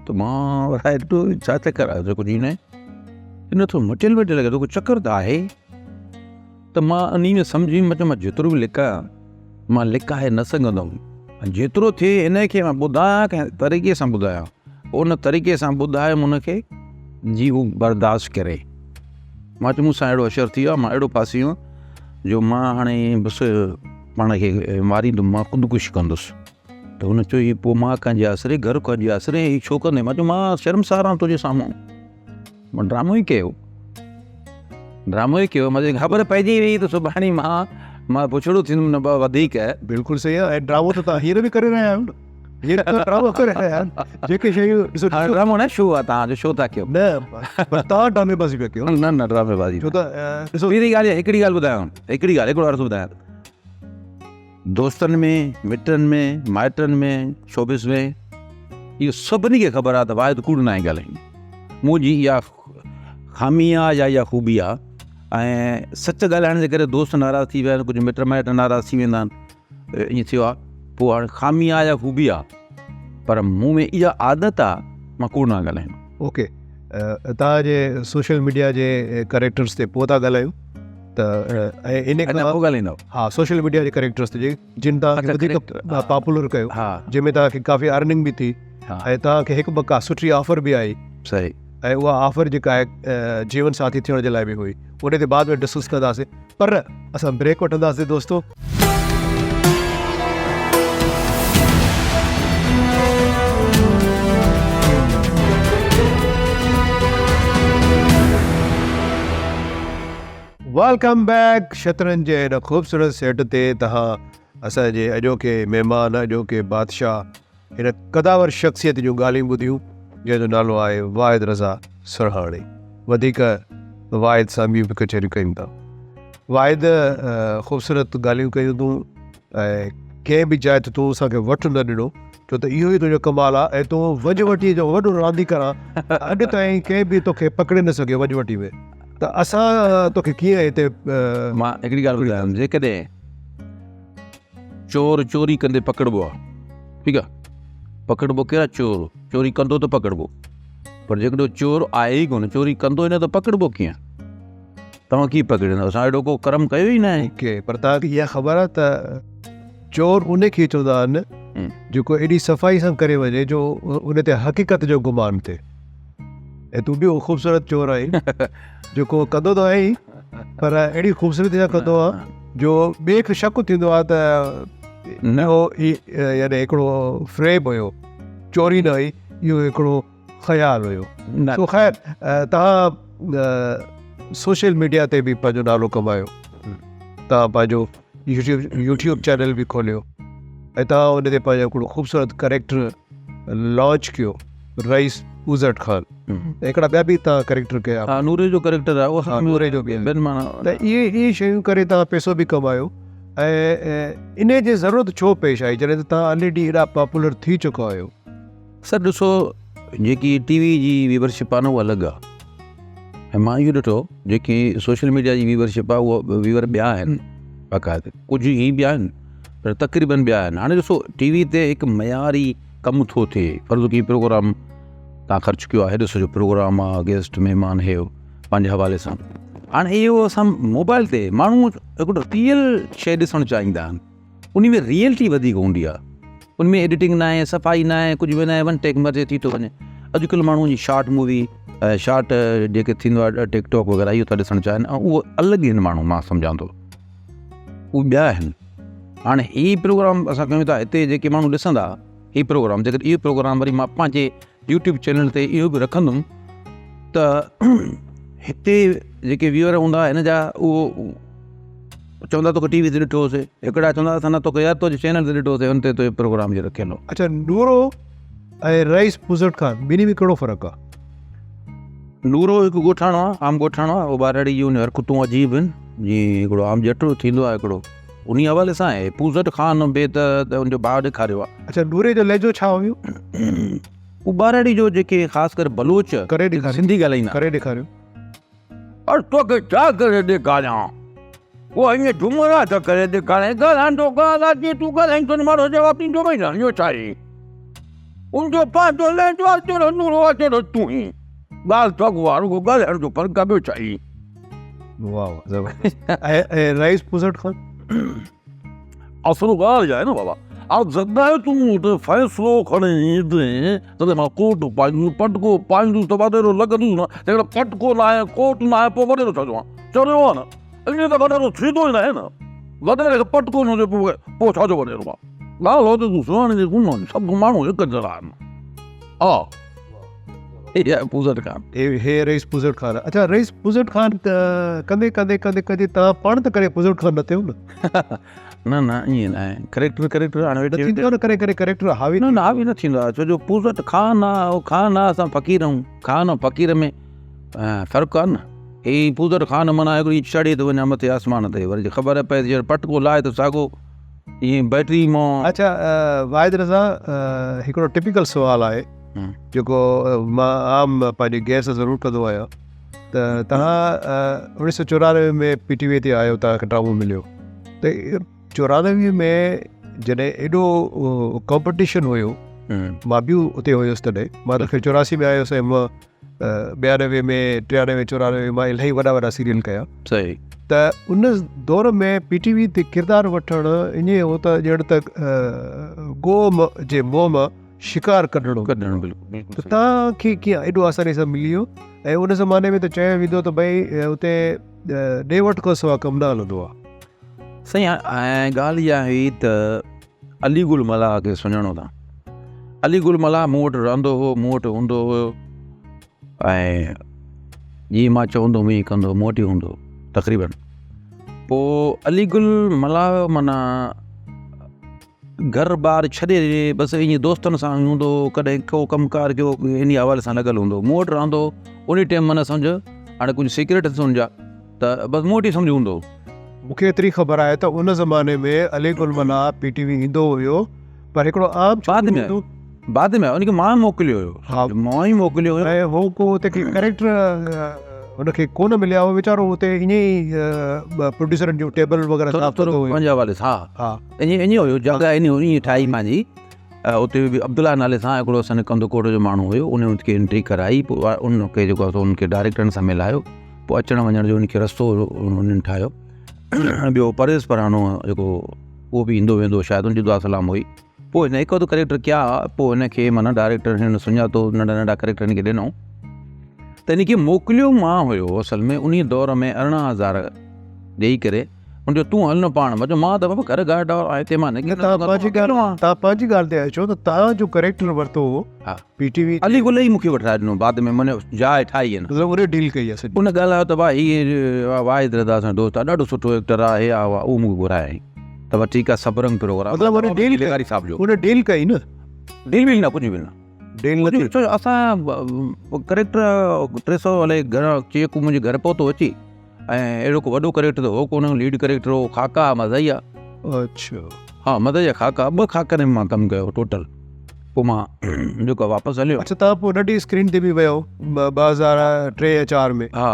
ته مان ورائي ٿو ڇا چڪر آ ڪجهه ئي نه نٿو مٽيل مٽيل لڳي ٿو ڪو چڪر ته آهي ته مان انهي ۾ سمجهي ويم ته مان جيترو به لڪايان مان لڪائي نه سگهندم ۽ جيترو ٿئي هن کي مان ٻڌايان ڪنهن طريقي سان ٻڌايان ان طريقي سان ٻڌايم ان کي جي هو برداشت ڪري مان چيو مون سان اهڙو اشر ٿي ويو آهي مان اهڙو ڦاسي ويو آهيان جو مان هاڻي بس پاڻ کي ماريندم مان خودڪشي ڪندس ته هن چيو هي پوء مان ڪنهن جي آسري گهر ڪنهن جي آسري هي ڇو ڪندين مان چيو مان شرمسار آهيان تنهنجي سامهون مان ڊرامو ئي ڪيو ڊرامو ئي ڪيو مطلب خبر پئجي وئي ته سڀاڻي مان مان بڇڙو ٿيندم نه وڌيڪ. بلڪل صحيح آهي ۽ ڊرامو ته توهان هينئر به ڪري رهيا آهيو نه هينئر ته ڊرامو ڪري رهيا آهيو جيڪي شيون ڏسو ها ڊرامو نه شو آهي توهان جو شو ٿا ڪيو نه پر توهان ڊرامي بازي پيا ڪيو نه نه ڊرامي بازي ڇو ته ڏسو پهرين ڳالهه هڪڙي ڳالهه ٻڌايان هڪڙي ڳالهه هڪڙو عرض ٻڌايان دوستن ۾، مٽن ۾، مائٽن ۾، شوبز ۾ اهو سڀني کي خبر آهي ته واحد ڪوڙ ناهي ڳالهائيندو. منهنجي اها خامي آهي يا اها خوبي آهي ۽ سچ ڳالهائڻ جي ڪري دوست ناراض ٿي ويا آهن، ڪجهه مٽ مائٽ ناراض ٿي ويندا آهن، ائين ٿيو آهي. پوء هاڻي خامي آهي يا خوبي آهي پر مون ۾ اها عادت آهي مان ڪوڙ ناهي ڳالهائيندو. اوڪي توهان جي سوشل ميڊيا جي ڪريڪٽرز تي پوء ٿا ڳالهايون. ته ۽ ان کان پوء ڳالهائيندؤ. ها سوشل ميڊيا جي ڪريڪٽرس تي جن توهان کي وڌيڪ پاپولر ڪيو جنهن ۾ توهان کي ڪافي ارننگ به ٿي ۽ توهان کي هڪ ٻه ڪا سٺي آفر به آئي صحيح ۽ اها آفر جيڪا آهي جيون ساٿي ٿيڻ جي لاء به هئي ان تي بعد ۾ ڊسڪس ڪنداسين پر اسان بريڪ وٺنداسين دوستو. Welcome back شطرنج جي هن خوبصورت سيٽ تي توهان اسان جي اڄوڪي مهمان اڄوڪي بادشاهه هن قداور شخصيت جون ڳالهيون ٻڌيون جنهن جو نالو آهي واحد رضا سرهاڻي. وڌيڪ واحد سان ٻيون به ڪچهريون ڪيون ٿا. واحد خوبصورت ڳالهيون ڪيون تون ۽ ڪنهن به جاء تي تون اسان کي وٺ نه ڏنو ڇو ته اهو ئي تنهنجو ڪمال آهي ۽ تون وڄ وٽي جو وڏو رانديگر آن اڄ تائين ڪنهن به توکي پڪڙي نه سگهيو وڄ وٽي ۾ ته اسان توکي ڪيئن هتي. مان هڪڙي ڳالهه ٻڌايان جيڪڏهن چور چوري ڪندي پڪڙبو آ ٺيڪ آ پڪڙبو ڪير آ چور چوري ڪندو ته پڪڙبو پر جيڪڏهن چور آهي ئي ڪونه چوري ڪندو ئي نه ته پڪڙبو ڪيئن توهان ڪيئن پڪڙيندو اسان اهڙو ڪو ڪرم ڪيو ئي نه آهي اوڪي پر توهان کي اها خبر آ ته چور ان کي چوندا آهن جيڪو ايڏي صفائي سان ڪري وڃي جو ان تي حقيقت جو گمان ٿئي ۽ تون به خوبصورت چور آهين جيڪو ڪندو ته آهين پر اهڙي خوبصورتي سان ڪندو آهي جو ٻئي کي شڪ ٿيندو آهي ته نه هو يعني هڪڙو فريب هيو چوري نه هئي اهو هڪڙو خيال هيو سو خير تهان سوشل ميڊيا تي به پنهنجو نالو ڪمايو تهان پنهنجو يوٽيوب چينل به کوليو ۽ تهان ان تي پنهنجو هڪڙو خوبصورت ڪريڪٽر لانچ ڪيو رئيس اوزٽ خان هڪڙا ٻيا به تان ڪريڪٽر ڪيا ها نوري جو ڪريڪٽر آهي اهو نوري جو به ٻين معنيٰ ته اهي اهي شيون ڪري تان پئسو به ڪمايو ۽ ان جي ضرورت ڇو پيش آئي جڏهن ته تان آلريڊي ايڏا پاپولر ٿي چڪا آهيو. سر ڏسو جيڪي ٽي وي جي ويورشپ آهي نه اها الڳ آهي ۽ مان اهو ڏٺو جيڪي سوشل ميڊيا جي ويورشپ آهي اها ويور ٻيا آهن باقاعده ڪجهه هي به آهن پر تقريبن ٻيا آهن هاڻي ڏسو ٽي وي تي هڪ معياري ڪم ٿو ٿئي فرض ڪي پروگرام تان خرچ ڪيو آهي ڏسو جو پروگرام آ گيسٽ مهمان هي پنهنجي حوالي سان هاڻي اهو اسان موبائل تي ماڻهو هڪڙو ريئل شي ڏسڻ چاهيندا آهن ان ۾ ريئلٽي وڌيڪ هوندي آهي ان ۾ ايڊيٽنگ نه آهي صفائي نه آهي ڪجهه به نه آهي ون ٽيڪ مرضي ٿي ٿو وڃي اڄڪلهه ماڻهو جي شارٽ مووي شارٽ جيڪي ٿيندو آهي ٽڪ ٽاڪ وغيره اهو ٿا ڏسڻ چاهين ۽ اهو الڳ آهن ماڻهو مان سمجهان ٿو اهي ٻيا آهن هاڻي هي پروگرام اسان ڪيون ٿا هتي جيڪي ماڻهو ڏسندا هي پروگرام جيڪڏهن اهو پروگرام وري مان پنهنجي يوٽيوب چينل تي اهو به رکندم ته هتي جيڪي ويور هوندا هن جا اهو چوندا توکي ٽي وي تي ڏٺو هوسي هڪڙا چوندا اسان نه توکي يار تنهنجي چينل تي ڏٺو هوسي ان تي تنهنجو پروگرام جو رکيل هو. اڇا نورو ۽ رئيس پوزٽ خان ٻنهي ۾ ڪهڙو فرق آ؟ نورو هڪ ڳوٺاڻو آ، عام ڳوٺاڻو آ، اهو ٻهراڙي جون حرڪتون عجيب آهن، جيئن هڪڙو عام ڄٽ ٿيندو آ هڪڙو انهي حوالي سان آهي. پوزٽ خان به ته ان جو ڀاء ڏيکاريو آ. اڇا نوري جو لهجو ڇا هيو؟ هو ٻهراڙي جو جيڪي خاص ڪري بلوچ ڪري ڏيکاريو سنڌي ڳالهائيندا. ڪري ڏيکاريو. پر توکي ڇا ڪري ڏيکاريان؟ هو ائين جملا ٿا ڪري ڏيکارين، ڳالهائيندو ڳالهه آ، جيئن تون ڳالهائين ٿو نه ماڻهو جواب ڏيندو به نه، اهو ڇا آهي؟ ان جو پنهنجو لهجو آهي، جهڙو نورو آهي تهڙو تون آهين. ڳالهه ساڳو آهي، رڳو ڳالهائڻ جو فرق آهي، ٻيو ڇا آهي؟ واهه واهه زبردست. ۽ رئيس پوزٽ خان؟ اصل ڳالهه اها آهي نه بابا، جڏهن تون مون تي فيصلو کڻي ايندين، تڏهن مان ڪوٽ پائيندس، پٽڪو پائيندس ته وڏيرو لڳندس نه، جيڪڏهن پٽڪو ناهي، ڪوٽ ناهي، پوء وڏيرو ڇا جو آهيان؟ چريو آهيان نه، ائين ته وڏيرو ٿيندو ئي ناهي نه، وڏيري کي پٽڪو نه هجي پوء ڇا جو وڏيرو آهي؟ ڳالهه هتي تون سڃاڻين ٿي ڪونه، سڀ ماڻهو هڪ جهڙا آهن. ها. هي آهي پوزٽ خان. هي رئيس پوزٽ خان. اڇا رئيس پوزٽ خان ڪندي ڪندي ڪندي ڪندي توهان پاڻ ته ڪڏهن پوزٽ خان نه ٿيو نه؟ نه نه ائين نه آهي. ڪريڪٽر ڪريڪٽر هاڻي ويٺي نه ٿيندو نه ڪڏهن ڪڏهن ڪريڪٽر حاوي نه نه حاوي نه ٿيندو آهي ڇو جو پوزٽ خان آهي اهو خان آهي اسان فقير آهيون خان ۽ فقير ۾ فرق آهي نه هي پوزٽ خان معنيٰ هڪڙي چڙهي ٿو وڃان مٿي آسمان تي وري جي خبر پئي ته پٽڪو لاهي ته ساڳو ائين بيٽري مان. اڇا واحد رضا هڪڙو ٽپيڪل سوال آهي جيڪو مان عام پنهنجي گيس ضرور ڪندو آهيان ته توهان اوڻيهه سو چورانوي ۾ پي ٽي وي تي آيو توهان کي ڊرامو مليو ته چورانوي ۾ جڏهن ايڏو ڪمپٽيشن هيو مان به اتي هيس تڏهن مان ته خير چوراسي ۾ آيس ۽ مان ٻيانوي ۾ ٽيانوي چورانوي مان الاهي وڏا وڏا سيريل ڪيا صحيح ته ان دور ۾ پي ٽي وي تي ڪردار وٺڻ ائين هو ته ڄڻ ته گوء جي منهن مان شڪار ڪڍڻو ڪڍڻ بلڪل ته توهان کي ڪيئن ايڏو آساني سان ملي ويو ۽ ان زماني ۾ ته چيو ويندو ته ڀئي اتي ڏي وٺ کان سواء ڪم نه هلندو آهي. سائين ڳالهه اها هئي ته علي گل ملاح کي سڃاڻو ٿا. علي گل ملاح مون وٽ رهندو هو، مون وٽ هوندو هو ۽ جيئن مان چوندو هوم ائين ڪندو هو، مون وٽ ئي هوندو هو تقريبن. پوء علي گل ملاح معنيٰ گهر ٻار ڇڏي بس ائين دوستن سان هوندو هو ڪڏهن ڪو ڪم ڪار ڪيو انهي حوالي سان لڳل هوندو هو مون وٽ رهندو هو انهي ٽيم معنيٰ سمجهه هاڻي ڪجهه سيڪريٽ اٿس ان جا ته بس مون وٽ ئي سمجهه هوندو هو. مون کي ايتري خبر آهي ته ان زماني ۾ علي گل ملاح پي ٽي وي ايندو هيو پر هڪڙو عام بعد ۾ آيو بعد ۾ آيو ان کي مان موڪليو هيو ها مان ئي موڪليو هيو ۽ هو ڪو اتي ڪي ڪريڪٽر هن کي ڪونه مليا هو ويچارو اتي ائين ئي پروڊيوسرن جون ٽيبل وغيره صاف ڪندو هيو پنهنجي حوالي سان ها ائين ائين هيو جڳهه ائين ائين ٺاهي پنهنجي اتي به عبدالله نالي سان هڪڙو اسان جي ڪنڌڪوٽ جو ماڻهو هيو ان ان کي انٽري ڪرائي پوء ان کي جيڪو آهي سو ان کي ڊائريڪٽرن سان ملايو پوء اچڻ وڃڻ جو ان کي رستو انهن ٺاهيو ٻيو پرويز پراڻو جيڪو اهو به ايندو ويندو شايد ان جي دعا سلام هئي پوء هن هڪ اڌ ڪريڪٽر ڪيا پوء هن کي معنيٰ ڊائريڪٽر هن سڃاتو ننڍا ننڍا ڪريڪٽر هن کي ڏنو ته هن کي موڪليو مان هيو اصل ۾ انهي دور ۾ 18000 ڏيئي ڪري هن چيو تون هل نه پاڻ مان چيو مان ته بابا گهر گاڏ آهي هتي مان نه توهان پنهنجي ڳالهه توهان پنهنجي ڳالهه تي اچو ته توهان جو ڪريڪٽر ورتو هو ها پي ٽي وي علي گل ئي مون کي وٺرائي ڏنو بعد ۾ من جاء ٺاهي آهي نه مطلب ان ڊيل ڪئي آهي سڄي ان ڳالهايو ته ڀاء هي واحد رضا اسان جو دوست آهي ڏاڍو سٺو ايڪٽر آهي هي آهي اهو مون کي گهرايائين ته ڀاء ٺيڪ آهي سبرنگ پروگرام مطلب ان ڊيل لغاري صاحب جو ان ڊيل ڪئي نه ڊيل ويل نه ڪجهه به نه ڊيل نه ٿي ڇو اسان ڪريڪٽر 300 الائي گهڻا چيڪ منهنجي گهر پهتو اچي ۽ اهڙو ڪو وڏو ڪريڪٽر ته هو ڪونه، ليڊ ڪريڪٽر هو، خاڪا مزاحيه. اڇا. ها مزاحيه خاڪا، ٻه خاڪن ۾ مان ڪم ڪيو ٽوٽل، پوء مان جيڪو واپس هليو. اڇا توهان پوء ننڍي اسڪرين تي به ويو 2003 يا 4 ۾. ها.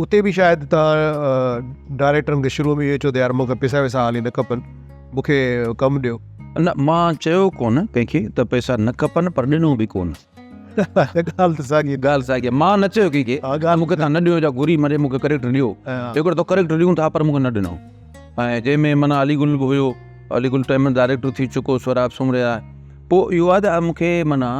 اتي به شايد توهان ڊائريڪٽرن کي شروع ۾ اهو چيو ته يار مون کي پئسا وئسا حالي نه کپن مون کي ڪم ڏيو. نه مان چيو ڪونه ڪنهن کي ته پئسا نه کپن پر ڏنو به ڪونه. ڳالهه ته ساڳي ڳالهه ساڳي مان نه چيو ڪنهن کي مون کي تان نه ڏيو جا گهري مري مون کي ڪريڪٽر ڏيو هڪڙو تو ڪريڪٽر ڏيون ٿا پر مون کي نه ڏنو ۽ جنهن ۾ معنيٰ علي گل به هيو علي گل ٽائيم ۾ ڊائريڪٽر ٿي چڪو سهراب سومري آهي پوء اهو آهي ته مون کي معنيٰ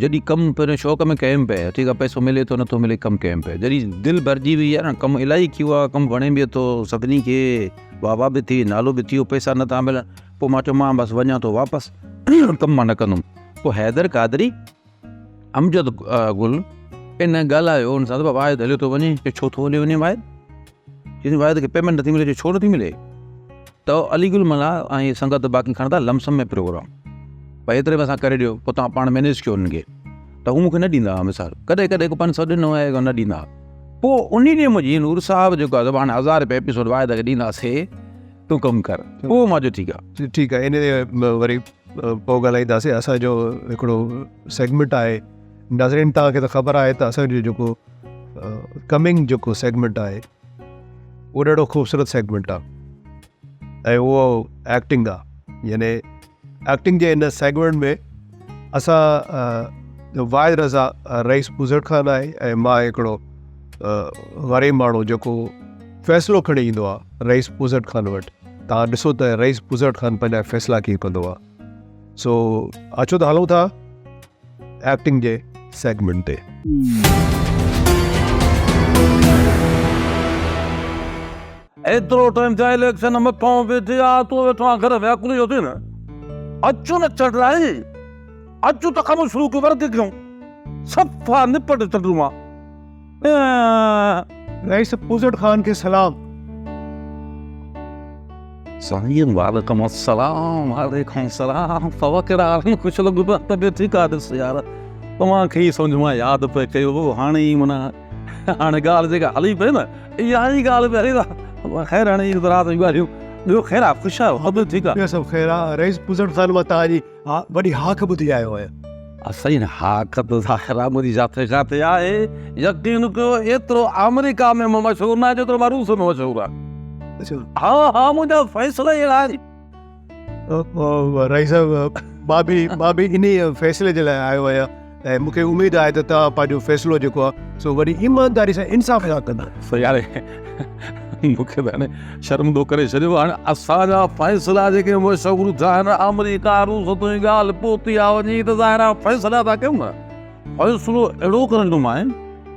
جڏهن ڪم پهريون شوق ۾ ڪيم پئي ٺيڪ آهي پئسو ملي ٿو نٿو ملي ڪم ڪيم پئي جڏهن دل ڀرجي وئي آهي نه ڪم الاهي ٿيو آهي ڪم وڻي به ٿو سڀني کي واهه واهه به ٿي نالو به ٿيو پئسا نٿا ملن پوء مان چيو مان بس وڃان ٿو واپس ڪم مان نه ڪندم پوء حيدر قادري، امجد گل ان ڳالهايو ان سان ته واحد هليو ٿو وڃي، چيو ڇو ٿو هليو وڃي واحد؟ چيس واحد کي پيمنٽ نٿي ملي، چيو ڇو نٿي ملي؟ ته علي گل ملاح ۽ سنگت باقي کڻندا لمسم ۾ پروگرام ڀائي ايتري ۾ اسان ڪري ڏيو پوء توهان پاڻ مينيج ڪيو انهن کي ته هو مونکي نه ڏيندا هئا مثال ڪڏهن ڪڏهن ڪو 500 ڏنو آهي نه ڏيندا هئا پوء انهي ڏينهن منهنجي نور صاحب جيڪو آهي هاڻي 1000 رپيا ايپيسوڊ واحد کي ڏينداسي تون ڪم ڪر پوء مان چيو ٺيڪ آ. ٺيڪ آ ان تي وري پوء ڳالهائينداسين اسان جو هڪڙو سيگمينٽ آهي ناظرين توهان کي ته خبر آهي ته اسان جو جيڪو ڪمنگ جيڪو سيگمينٽ آهي اهو ڏاڍو خوبصورت سيگمينٽ آهي ۽ اهو ايڪٽنگ آهي يعني ايڪٽنگ جي ان سيگمينٽ ۾ اسان واحد رضا رئيس پوزڙ خان آهي ۽ مان هڪڙو غريب ماڻهو جيڪو فيصلو کڻي ايندو آهي رئيس پوزڙ خان وٽ تان ڏسو ته رئيس پوزڙ خان پنهنجا فيصلا ڪيئن ڪندو آهي سو اچو ته هلون ٿا ايڪٽنگ جي سيگمينٽ تي. ايترو ٽائيم ٿيا اليڪشن مٿان ويٺي آ تون ويٺو آ گهر ۾ عقل جو ٿي نه اچو نه چڙائي اچو ته ڪم شروع ڪيون ورڪ ڪيون صفا نپٽ چڙون مان. رئيس پوزٽ خان کي سلام. سائين وعليڪم السلام وعليڪم السلام سوا ڪهڙا حال آهن خوش لڳو پيا طبيعت ٺيڪ آ ڏس يار توهان کي ئي سمجهه مان ياد پئي ڪيو هو هاڻي ئي معنيٰ هاڻي ڳالهه جيڪا هلي پئي نه اها ئي ڳالهه پئي هلي ته خير هاڻي اهو ته رات جون ڳالهيون ٻيو خير آ خوش آهيو طبيعت ٺيڪ آ. ٻيو سڀ خير آ رئيس پوزٽ خان مان توهان جي وڏي هاڪ ٻڌي آيو آهيان. سائين هاڪ ته ظاهر آ منهنجي جاٿي ڪاٿي آهي يقين ڪيو ايترو آمريڪا ۾ مان مشهور نه آهيان جيترو مان روس ۾ مشهور آهيان. اڇا. ها ها منهنجا فيصلا ئي اهڙا آهن. رئيس صاحب مان به مان به انهي فيصلي جي لاء آيو آهيان ۽ مون کي اميد آهي ته توهان پنهنجو فيصلو جيڪو آهي سو وڏي ايمانداري سان انصاف سان ڪندا. سو يار مون کي ته هاڻي شرمندو ڪري ڇڏيو. هاڻي اسان جا فيصلا جيڪي مشهور ٿيا آهن آمريڪا روس تائين ڳالهه پهتي آهي وڃي ته ظاهر آهي فيصلا ٿا ڪيون نه فيصلو اهڙو ڪرندومانء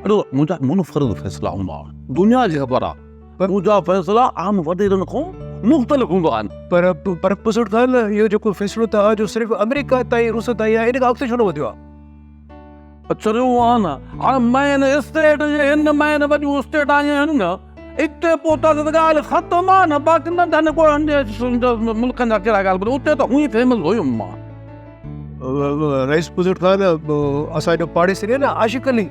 اهڙو منهنجا منفرد فيصلا هوندا آهن دنيا کي خبر آهي منهنجا فيصلا عام وڏيرن کان مختلف هوندا آهن. پر پر پسٽ خان اهو جيڪو فيصلو توهان جو صرف آمريڪا تائين روس تائين آهي ان کان اڳتي ڇو نه وڌيو آهي؟ چريو آهان نه هاڻي مين اسٽيٽ جي هن مين وڏيون اسٽيٽ آيون آهن نه اتي پهتاسين ته ڳالهه ختم آ نه باقي ننڍن ملڪن جا ڪهڙا ڳالهه ٻڌ اتي ته هونئن فيمس هيم مان. رئيس بزرگ خان اسان جو پاڙيسري آهي نه عاشق علي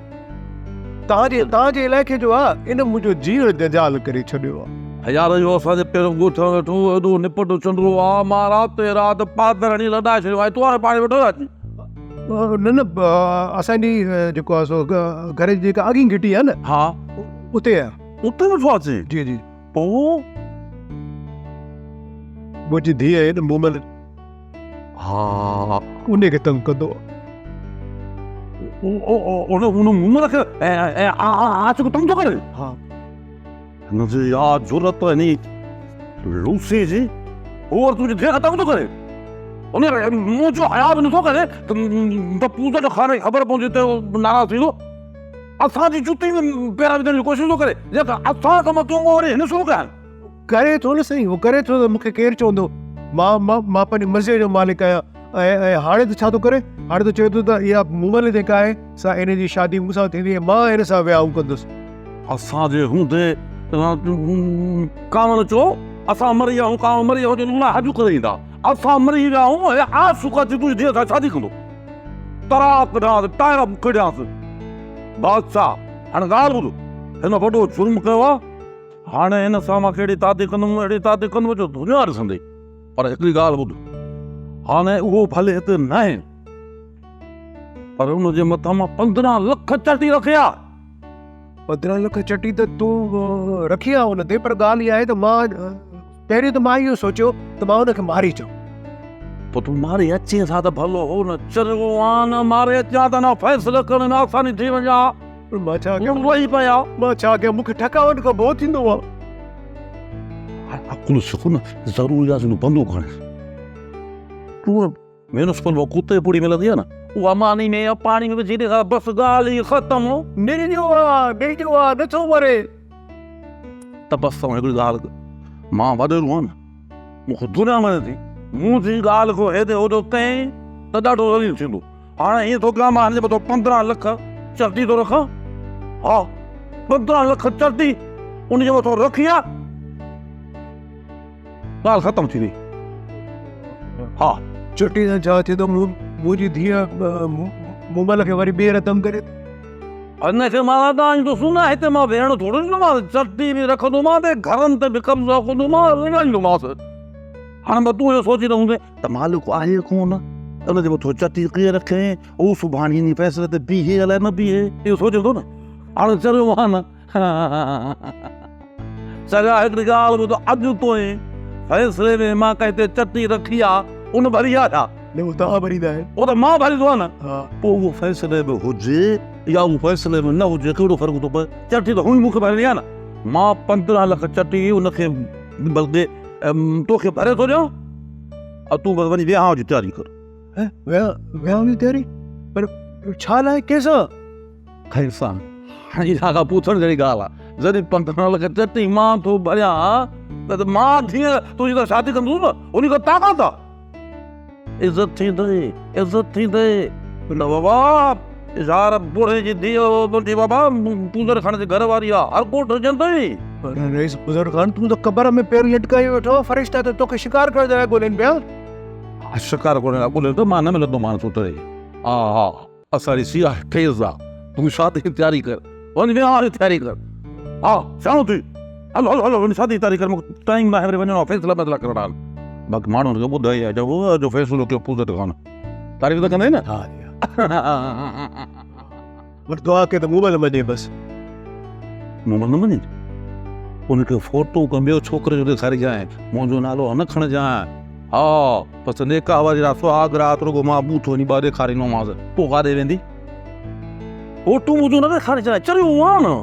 توهان جي توهان جي علائقي جو آ ان منهنجو جيئڻ جنجال ڪري ڇڏيو آ. يار اهو اسان جي پهريون ڳوٺ ۾ ويٺو هو ايڏو نپٽ چندرو آ مان رات رات پادر هڻي لڏائي ڇڏيو آهي تون هاڻي پاڻ ويٺو آهين. نه نه اسان جي جيڪو آ سو گهر جي جيڪا اڳين گهٽي آ نه ها اتي آ. اتي ويٺو آ چي؟ جي جي. پوء؟ منهنجي ڌيء آهي نه مومل. ها. ان کي تنگ ڪندو آ. ان مومل کي عاشق تنگ ٿو ڪري؟ ها. هن جي اها جرئت انهي لوسي جي هو وري تنهنجي ڌيء کي تنگ ٿو ڪري. ان منهنجو حياء به نٿو ڪري ته پوزٽ خان کي خبر پوندي ته ناراض ٿيندو. اسان جي جتي ۾ پيرا وجهڻ جي ڪوشش ٿو ڪري. جيڪا اسان ڪم ڪيون اهو وري هن شروع ڪيا آهن. ڪري ٿو نه سائين هو ڪري ٿو ته مون کي ڪير چوندو. مان مان مان پنهنجي مرضيء جو مالڪ آهيان ۽ ۽ هاڻي ته ڇا ٿو ڪري هاڻي ته چوي ٿو ته اها مومل جيڪا آهي سا ان جي شادي مون سان ٿيندي ۽ مان هن سان وياهه ڪندس. اسان جي هوندي ڪانئر چيو، اسان مري ويا آهيون، ڪانئر مري ويو هجي ته حج ڪري ايندا. اسان مري ويا آهيون، هي عاشق اچي تنهنجي ڌيء سان شادي ڪندو. ترا ڪڍانس، ٽائر ڪڍيانس. بادشاهه، هاڻي ڳالهه ٻڌ، هن وڏو جرم ڪيو آهي، هاڻي هن سان مان ڪهڙي تعدي ڪندم، اهڙي تعدي ڪندم جو دنيا ڏسندي. پر هڪڙي ڳالهه ٻڌ، هاڻي اهو ڀلي هتي ناهي، پر ان جي مٿان مان 15 لک چٽي رکي آهي. 15 لک چٽي ته تون رکي آ ان تي پر ڳالهه اها آهي ته مان پهريون ته مان اهو سوچيو ته مان ان کي ماري اچان. پوء تون ماري اچين ها ته ڀلو هو نه چريو آن نه ماري اچان ته نه فيصلو ڪرڻ ۾ آساني ٿي وڃي ها. پر مان ڇا ڪيان؟ رهي پيا. مان ڇا ڪيان مون کي ٺڪاوٽ کان ڀؤ ٿيندو آ. هاڻ عقل سک نه ضروري آ جو بندوق هڻيس. تون ميونسپل مان ڪتي پڙي ملندي آهي نه اها ماني ۾ يا پاڻي ۾ وجهي ڏي بس ڳالهه ئي ختم. نرڄو آ نرڄو آ نٿو مري. ته بس تون هڪڙي ڳالهه ڪر مان وڏيرو آهيان نه مون کي دنيا مڃي ٿي منهنجي ڳالهه کان هيڏي هوڏي ڪئين ته ڏاڍو ذليل ٿيندو هاڻي ائين ٿو ڪيان مان هن جي مٿان 15 لک چرتي ٿو رکان ها 15 لک چرتي ان جي مٿان رکي آ ڳالهه ختم ٿي وئي. ها. چٽي سان ڇا ٿيندو؟ منهنجي ڌيء مومل کي وري ٻيهر تنگ ڪري ٿي. هن کي مان لڏائيندس نه، هتي مان ويهڻ ٿورو ڏيندومانس. چٽي به رکندومانس ۽ گهرن تي به قبضو ڪندومانس، لڏائيندومانس. هاڻ به تون اهو سوچيندو هوندين ته مالڪ آهي ڪونه، ان جي مٿان چٽي ڪيئن رکين، هو سڀاڻي انهي فيصلي تي بيهي الائي نه بيهي، اهو سوچيندو نه. هاڻ چريو آهان نه. سگا هڪڙي ڳالهه ٻڌ، اڄ توئين فيصلي ۾ مان ڪنهن تي چٽي رکي آ، ان ڀري آ ڇا؟ نه اهو توهان ڀريندا آهيو. اهو ته مان ڀريندو آهيان نه. پوء اهو فيصلي ۾ هجي يا اهو فيصلي ۾ نه هجي ڪهڙو فرق ٿو پئي؟ چٽي ته هونئن مون کي ڀرڻي آ نه. مان 15 لک چٽي ان کي بلڪه توکي ڀري ٿو ڏيان ۽ تون بس وڃي ويهانء جي تياري ڪر. ويهانء جي تياري؟ پر ڇا لاء؟ ڪنهن سان؟ خير سان هاڻي اها ڪا پڇڻ جهڙي ڳالهه آ. جڏهن 15 لک چٽي مان ٿو ڀريان ته مان ڌيء تنهنجي سان شادي ڪندس نه ان کان طاقت آ. عزت ٿيندئي عزت ٿيندئي. نه بابا يار پوڙهي جي ڌيء منهنجي بابا پوزر خان جي گهر واري آ هر ڪو ڊڄندئي. پر رئيس پوزر خان تون ته قبر ۾ پير لٽڪائي ويٺو آهين فرشتا ته توکي شڪار ڪرڻ جي لاء ڳولين پيا. ها شڪار ڪرڻ لاء ڳولين ته مان نه ملندومانس اتي. ها ها. اسان جي سياح تيز آ، تون شادي جي تياري ڪر، وڃ ويهان جي تياري ڪر. ها سياڻو ٿي، هل هل هل وڃ شادي جي تياري ڪر، مون کي ٽائيم ناهي وري وڃڻو آ فيصلا ميصلا ڪرڻا آهن. باقي ماڻهن کي ٻڌائي آ جو جو فيصلو ڪيو پوزٽ خان. تعريف ته ڪندين نه؟ ها جي ها. پر دعا ڪي ته مومل مڃي بس. مومل نه مڃي؟ ان کي فوٽو ڪنهن ٻيو ڇوڪري جو ڏيکارجانء، منهنجو نالو نه کڻجانء. ها بس نڪاح واري رات سهاڳ رات رڳو مان ٻوٿ وڃي ٻه ڏيکاريندومانس پوء ڪاڏي ويندي؟ فوٽو منهنجو نه ڏيکارجانء چريو آهيان نه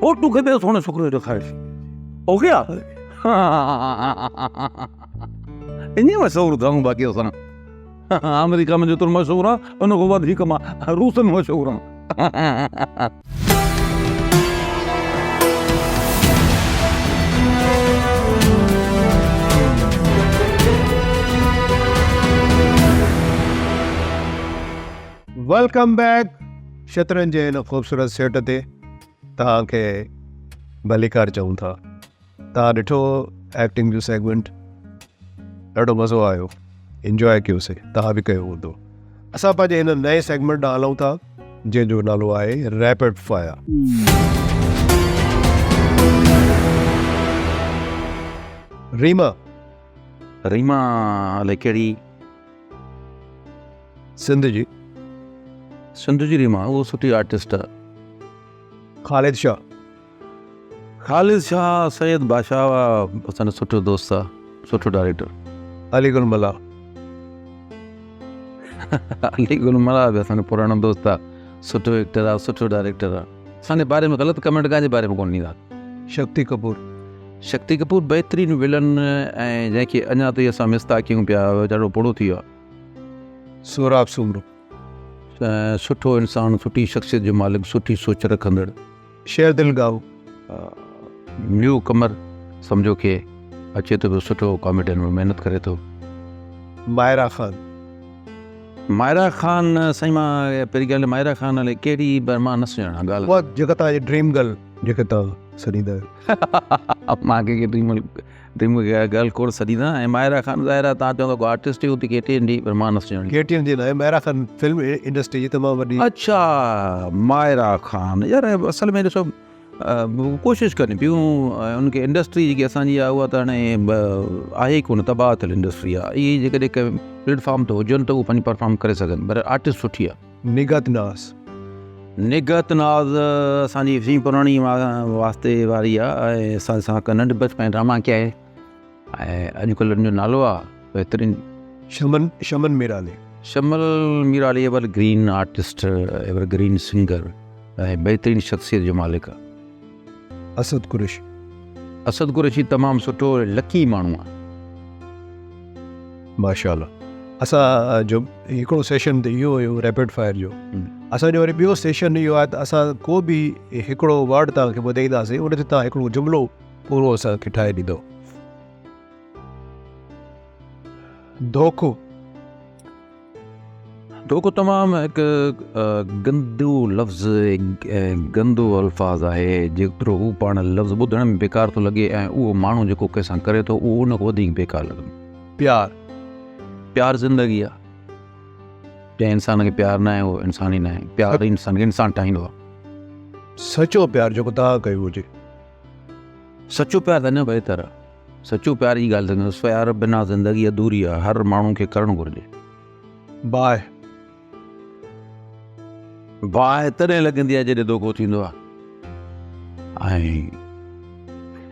فوٽو کي ٻئي سهڻي ڇوڪري جو ڏيکاريس اوڪي آ ائين مشهور ٿيون باقي اسان آمريڪا ۾ جيترو مشهور آهيان ان کان وڌيڪ مان روس ۾ مشهور آهيان. Welcome back شطرنج جي هن خوبصورت سيٽ تي توهان کي ڀليڪار چئون ٿا. توهان ڏٺو ايڪٽنگ جو سيگمينٽ ڏاڍو مزو آيو انجواء ڪيوسي توهان به ڪيو هوندو. اسان پنهنجي هن نئين سيگمينٽ ڏانهن هلون ٿا جنهن جو نالو آهي ريپڊ فائر. ريما. ريما الائي ڪهڙي. سنڌ جي. سنڌ جي ريما اهو سٺي آرٽسٽ آ. خالد شاهه. خالد شاهه سيد بادشاهه اسان جو سٺو دوست آ سٺو ڊائريڪٽر. علي گل ملاح. علي گل ملاح به اسان جو پراڻو دوست آ سٺو ايڪٽر آ سٺو ڊائريڪٽر آ اسان جي باري ۾ غلط ڪمينٽ ڪنهن جي باري ۾ ڪونه ڏيندا. شڪتي ڪپور. شڪتي ڪپور بهترين ولن ۽ جنهن کي اڃا تائين اسان مس ٿا ڪيون پيا ويچارو پوڙهو ٿي ويو آ. سهراب سومرو. سٺو انسان سٺي شخصيت جو مالڪ سٺي سوچ رکندڙ. شير دل گائو. نيو ڪمر سمجهو کي اچي ٿو پيو سٺو ڪاميڊين ۾ محنت ڪري ٿو. مائرا خان. مائرا خان سائين مان پهرين ڳالهه مائرا خان الائي ڪهڙي پر مان نه سڃاڻان ڳالهه. اها جيڪا توهان جي ڊريم گرل جيڪي توهان سڏيندا آهيو. مان ڪنهن کي ڊريم ڊريم گرل ڪونه سڏيندا ۽ ماهره خان ظاهر آهي توهان چوندو ڪو آرٽسٽ هئي اتي ڪي ٽي اين جي پر مان نه سڃاڻي. ڪي ٽي اين جي ناهي ماهره خان فلم انڊسٽري جي تمام وڏي. اڇا ماهره خان يار اصل ۾ ڏسو ڪوشش ڪن پيون ان کي انڊسٽري جيڪي اسان جي آهي اها ته هاڻي آهي ئي ڪونه تباهه ٿيل انڊسٽري آهي اهي جيڪڏهن ڪنهن پليٽ فارم تي هجن ته اهو پنهنجي پرفارم ڪري سگهن پر آرٽسٽ سٺي آهي. نگهت ناز. نگهت ناز اسان جي سين پراڻي واسطي واري آ ۽ اسان سان هڪ ننڍ بچپن ڊراما ڪيا آهي ۽ اڄڪلهه ان جو نالو آ بهترين. Shaman Shaman Mirali. Shaman Mirali ever green artist ever green singer ۽ بهترين شخصيت جو مالڪ آ. اسد قريشي. اسد قريشي تمام سٺو لڪي ماڻهو آ. ماشاءالله اسان جو هڪڙو سيشن ته اهو هيو ريپڊ فائر جو اسان جو وري ٻيو سيشن اهو آهي ته اسان ڪو به هڪڙو ورڊ توهان کي ٻڌائينداسين ان تي توهان هڪڙو جملو پورو اسان کي ٺاهي ڏيندو. ڌوڪو. ڌوڪو تمام هڪ گندو لفظ گندو الفاظ آهي جيترو هو پاڻ لفظ ٻڌڻ ۾ بيڪار ٿو لڳي ۽ اهو ماڻهو جيڪو ڪنهن سان ڪري ٿو اهو ان کان وڌيڪ بيڪار لڳندو. پيار. پيار زندگي آ. جنهن انسان کي پيار ناهي اهو انسان ئي ناهي. پيار ئي انسان کي انسان ٺاهيندو آ. سچو پيار جيڪو توهان ڪيو هجي. سچو پيار ته اڃا بهتر آ. سچو پيار جي ڳالهه ته پيار بنا زندگي اڌوري آ. هر ماڻهو کي ڪرڻ گهرجي. باهه. باهه تڏهن لڳندي آهي جڏهن دوکو ٿيندو آهي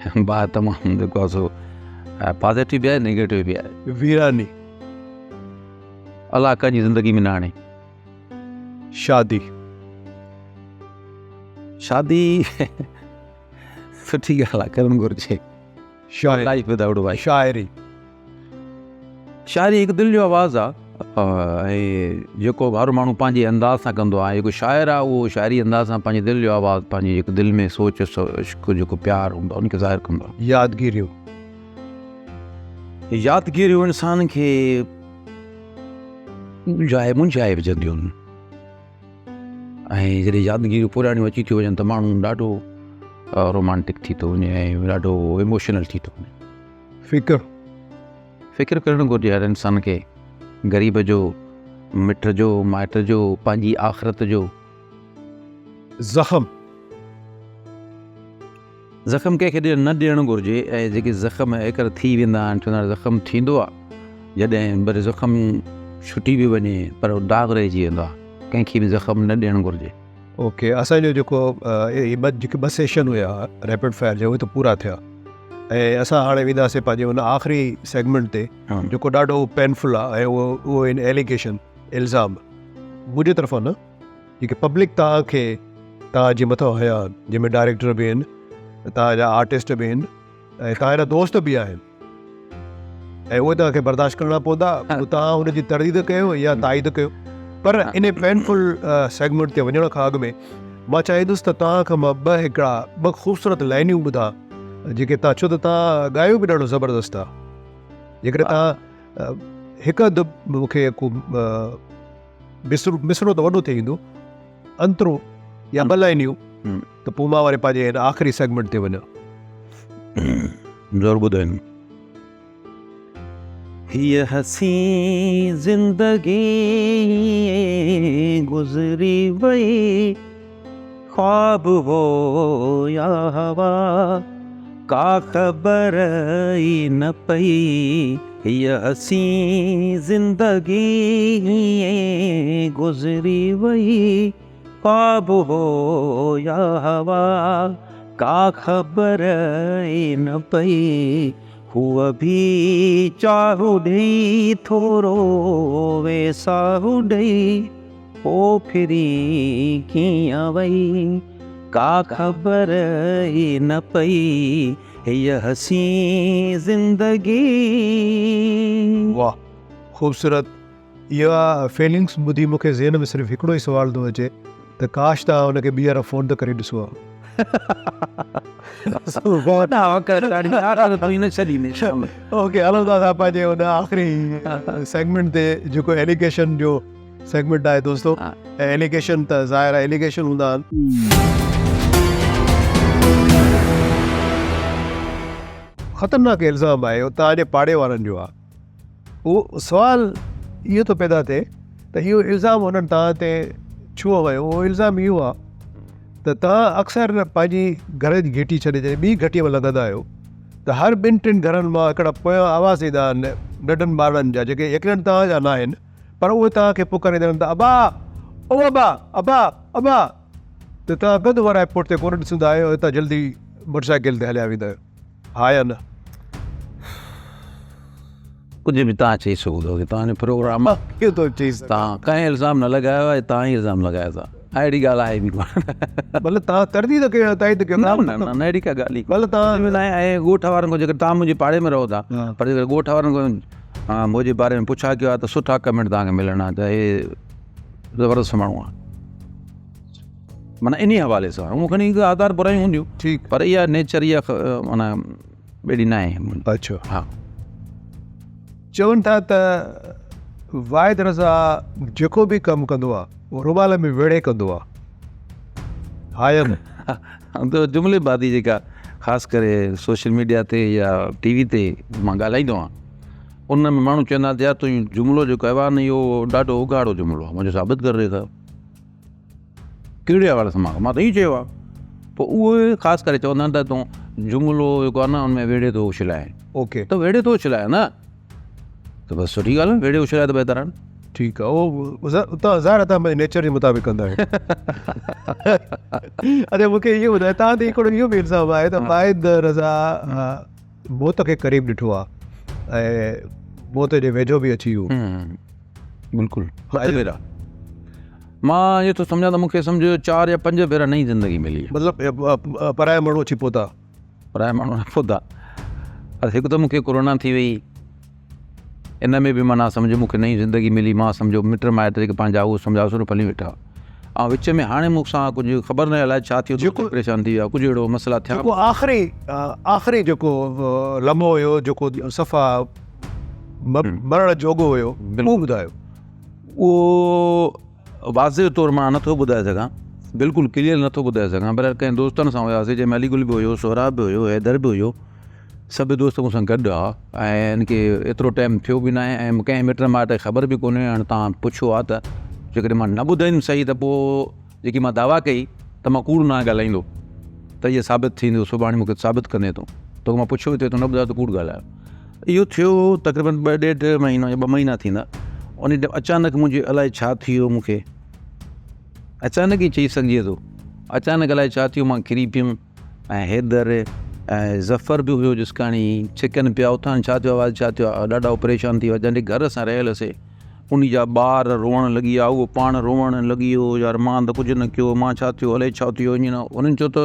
۽ باهه تمام جيڪو آهي سو پازيٽو به آهي نيگيٽو به آهي. ويراني. الله ڪنهن جي زندگي ۾ نه آڻي. شادي. شادي سٺي ڳالهه آهي ڪرڻ گهرجي. Life without wife. شاعري. شاعري هڪ دل جو آواز آ ۽ جيڪو به هر ماڻهو پنهنجي انداز سان ڪندو آهي جيڪو شاعر آ اهو شاعري انداز سان پنهنجي دل جو آواز پنهنجي جيڪو دل ۾ سوچ عشق جيڪو پيار هوندو آ ان کي ظاهر ڪندو آ. يادگيريون. يادگيريون انسان کي الجهائي منجهائي وجهنديون آهن ۽ جڏهن يادگيريون پراڻيون اچي ٿيون وڃن ته ماڻهو ڏاڍو رومانٽڪ ٿي ٿو وڃي ۽ ڏاڍو ايموشنل ٿي ٿو وڃي. فڪر. فڪر ڪرڻ گهرجي هر انسان کي غريب جو، مٽ جو، مائٽ جو، پنهنجي آخرت جو. زخم. زخم ڪنهن کي نه ڏيڻ گهرجي ۽ جيڪي زخم ايڪر ٿي ويندا آهن چوندا آهن زخم ٿيندو آهي جڏهن وري زخم ڇٽي به وڃي پر داغ رهجي ويندو آهي ڪنهن کي به زخم نه ڏيڻ گهرجي. اوڪي اسان جو جيڪو اهي ٻه جيڪي ٻه سيشن هيا ريپڊ فائر جا اهي ته پورا ٿيا ۽ اسان هاڻي وينداسين پنهنجي ان آخري سيگمينٽ تي جيڪو ڏاڍو پينفل آهي ۽ اهو اهو آهن ايليگيشن الزام منهنجي طرفان نه جيڪي پبلڪ توهان کي توهان جي مٿان هيا جنهن ۾ ڊائريڪٽر به آهن توهان جا آرٽسٽ به آهن ۽ توهان جا دوست به آهن ۽ اهي توهان کي برداشت ڪرڻا پوندا پوء توهان ان جي ترديد ڪيو يا تائيد ڪيو پر ان پينفل سيگمينٽ تي وڃڻ کان اڳ ۾ مان چاهيندس ته توهان کان مان ٻه هڪڙا ٻه خوبصورت لائنيون ٻڌان جيڪي توهان ڇو ته توهان ڳايو به ڏاڍو زبردست آ جيڪڏهن توهان هڪ اڌ مون کي ڪو مصرو مصرو ته وڏو ٿي ويندو انترو يا ٻه لائنيون. ته پوء مان وري پنهنجي هن آخري سيگمينٽ تي وڃان. ضرور ٻڌائيندم. هيء حسين زندگي گذري وئي خواب هو يا هوا ڪا خبر ئي نه پئي هيء حسين زندگي گذري وئي خواب هو يا هوا ڪا خبر ئي نه پئي هوء به چاهه ڏئي ٿورو ويساهه ڏئي پو ڦري ڪيئن وئي ڪا خبر ئي نه پئي هيء حسين زندگي. واھ خوبصورت اها فيلنگس ٻڌي مون کي ذهن ۾ صرف هڪڙو ئي سوال ٿو اچي ته ڪاش توهان ان کي ٻيهر فون ته ڪري ڏسو ها. اوڪي هلون ٿا اسان پنهنجي ان آخري سيگمينٽ تي جيڪو ايليگيشن جو سيگمينٽ آهي دوستو ۽ ايليگيشن ته ظاهر آهي ايليگيشن هوندا آهن. خطرناڪ الزام آهي اهو توهان جي پاڙي وارن جو آهي. اهو سوال اهو ٿو پيدا ٿئي ته اهو الزام انهن توهان تي ڇو هنيو؟ اهو الزام اهو آهي ته توهان اڪثر پنهنجي گهر جي گهٽي ڇڏي جڏهن ٻي گهٽيء ۾ لنگهندا آهيو ته هر ٻن ٽن گهرن مان هڪڙا پويان آواز ايندا آهن ننڍن ٻارڙن جا جيڪي يقينن توهان جا ناهن پر اهي توهان کي پڪاريندا آهن ته ابا او ابا ابا ابا ته توهان ڪنڌ ورائي پٺتي ڪونه ڏسندا آهيو ۽ توهان جلدي موٽر سائيڪل تي هليا ويندا آهيو. ها يا نه؟ ڪجهه به توهان چئي سگهو ٿا توهان جو پروگرام آهي. ڪيئن ٿو چئي سگهان؟ توهان ڪنهن الزام نه لڳايو آهي توهان ئي الزام لڳايو ٿا اهڙي ڳالهه آهي به ڪونه. مطلب توهان ترديد ڪيو يا تائيد ڪيو؟ نه نه نه اهڙي ڪا ڳالهه ئي ڪونهي. مطلب توهان نه ۽ ڳوٺ وارن کان جيڪڏهن توهان منهنجي پاڙي ۾ رهو ٿا پر جيڪڏهن ڳوٺ وارن کان منهنجي باري ۾ پڇا ڪيو آهي ته سٺا ڪمينٽ توهان کي ملڻا ته هي زبردست ماڻهو آهي. معنيٰ انهي حوالي سان هونء کڻي آزار برايون هونديون ٺيڪ پر اها نيچر اها معنيٰ اهڙي نه آهي. اڇا ها. چون ٿا ته واحد رضا جيڪو به ڪم ڪندو آ اهو رومال ۾ ويڙهي ڪندو آ ها يا نه؟ ته جملي بازي جيڪا خاص ڪري سوشل ميڊيا تي يا ٽي وي تي مان ڳالهائيندو آهيان ان ۾ ماڻهو چوندا آهن ته يار تنهنجو جملو جيڪو آهي نه اهو ڏاڍو اگهاڙو جملو آهي منهنجو ثابت ڪري ڏيکار. ڪهڙي حوالي سان مان ته ائين چيو آهي پوء اهي خاص ڪري چوندا آهن ته تون جملو جيڪو آهي نه ان ۾ ويڙهي ٿو اڇلائين اوڪي ته ويڙهي ٿو اڇلائين نه ته بس سٺي ڳالهه آهي ويڙهي اڇلائي ته بهتر آهي ٺيڪ آهي اهو تان ظاهر آهي تان پنهنجي نيچر جي مطابق ڪندا آهيو اچا مون کي اهو ٻڌايو تان تي هڪڙو اهو به الزام آهي ته واحد رضا موت کي قريب ڏٺو آهي ۽ موت جي ويجهو به اچي ويو. بلڪل ست ڀيرا مان اهو ٿو سمجهان ته مون کي سمجهو چار يا پنج ڀيرا نئين زندگي ملي. مطلب پرايا ماڻهو اچي پهتا. پرايا ماڻهو نه پهتا پر هڪ ته مون کي ڪورونا ٿي وئي ان ۾ به معنيٰ سمجهو مون کي نئين زندگي ملي مان سمجهو مٽ مائٽ جيڪي پنهنجا اهو سمجهه آسرو پلي ويٺا ۽ وچ ۾ هاڻي مون سان ڪجهه خبر نه الائي ڇا ٿيو جيڪو پريشان ٿي ويا ڪجهه اهڙو مسئلا ٿيا. جيڪو آخري آخري جيڪو لمحو هيو جيڪو صفا مرڻ جوڳو هيو اهو ٻڌايو. اهو واضح طور مان نٿو ٻڌائي سگهان بلڪل ڪليئر نٿو ٻڌائي سگهان بهرحال ڪنهن دوستن سان هياسي جنهن ۾ علي گل به هيو سهراب به هيو حيدر به هيو سڀ دوست مون سان گڏ ها ۽ ان کي ايترو ٽائيم ٿيو به ناهي ۽ ڪنهن مٽ مائٽ کي خبر به ڪونهي هاڻي توهان پڇيو آهي ته جيڪڏهن مان نه ٻڌائيندم صحيح ته پوء جيڪي مان دعويٰ ڪئي ته مان ڪوڙ ناهي ڳالهائيندو ته اهو ثابت ٿيندو سڀاڻي مون کي ثابت ڪندين تون توکي مان پڇيو به ٿي تون نه ٻڌايو ته ڪوڙ ڳالهايو اهو ٿيو تقريبن ٻه ڏيڍ مهينو يا ٻه مهينا ٿيندا ان ٽائيم اچانڪ منهنجي الائي ڇا ٿي ويو مون کي اچانڪ ئي چئي سگهجي ٿو اچانڪ الائي ڇا ٿيو مان ڪري پيم ۽ حيدر ۽ ظفر به هيو جسڪاڻي ڇڪن پيا اٿان ڇا ٿيو آواز ڇا ٿيو ڏاڍا پريشان ٿي ويا جنهن جي گهر اسان رهيل هئسي انهي جا ٻار روئڻ لڳي ويا اهو پاڻ روئڻ لڳي ويو يار مان ته ڪجهه نه ڪيو مان ڇا ٿيو الائي ڇا ٿيو ائين نه انهن چيو ته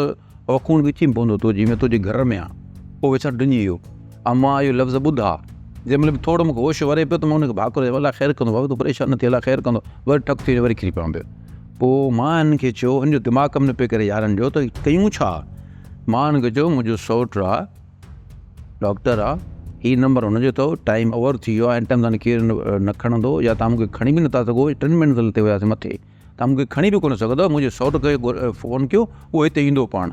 وکون وچ ۾ پوندو تو جي ۾ تنهنجي گهر ۾ آ پوء ويچارو ڊڄي ويو ۽ مان اهو لفظ ٻڌا جنهن مهل به ٿورو مونکي هوش وري پيو ته مان ان کي ڀاڪر چيو الله خير ڪندو بابا تون پريشان نه ٿي الله خير ڪندو وري ٺڪ ٿي ويو وري ڪري پوان پيو پوء مان هنن کي چيو، هن جو دماغ ڪم نه پيو ڪري يارن جو ته ڪيون ڇا؟ مان هن کي چيو منهنجو سئوٽ آ، ڊاڪٽر آ، هي نمبر هن جو اٿو، ٽائيم اوور ٿي ويو آ، هن ٽائيم تان ڪير نه کڻندو يا تان مون کي کڻي به نٿا سگهو، ٽن منزل تي هياسين مٿي، توهان مون کي کڻي به ڪونه سگهندؤ، منهنجي سئوٽ کي فون ڪيو، اهو هتي ايندو پاڻ.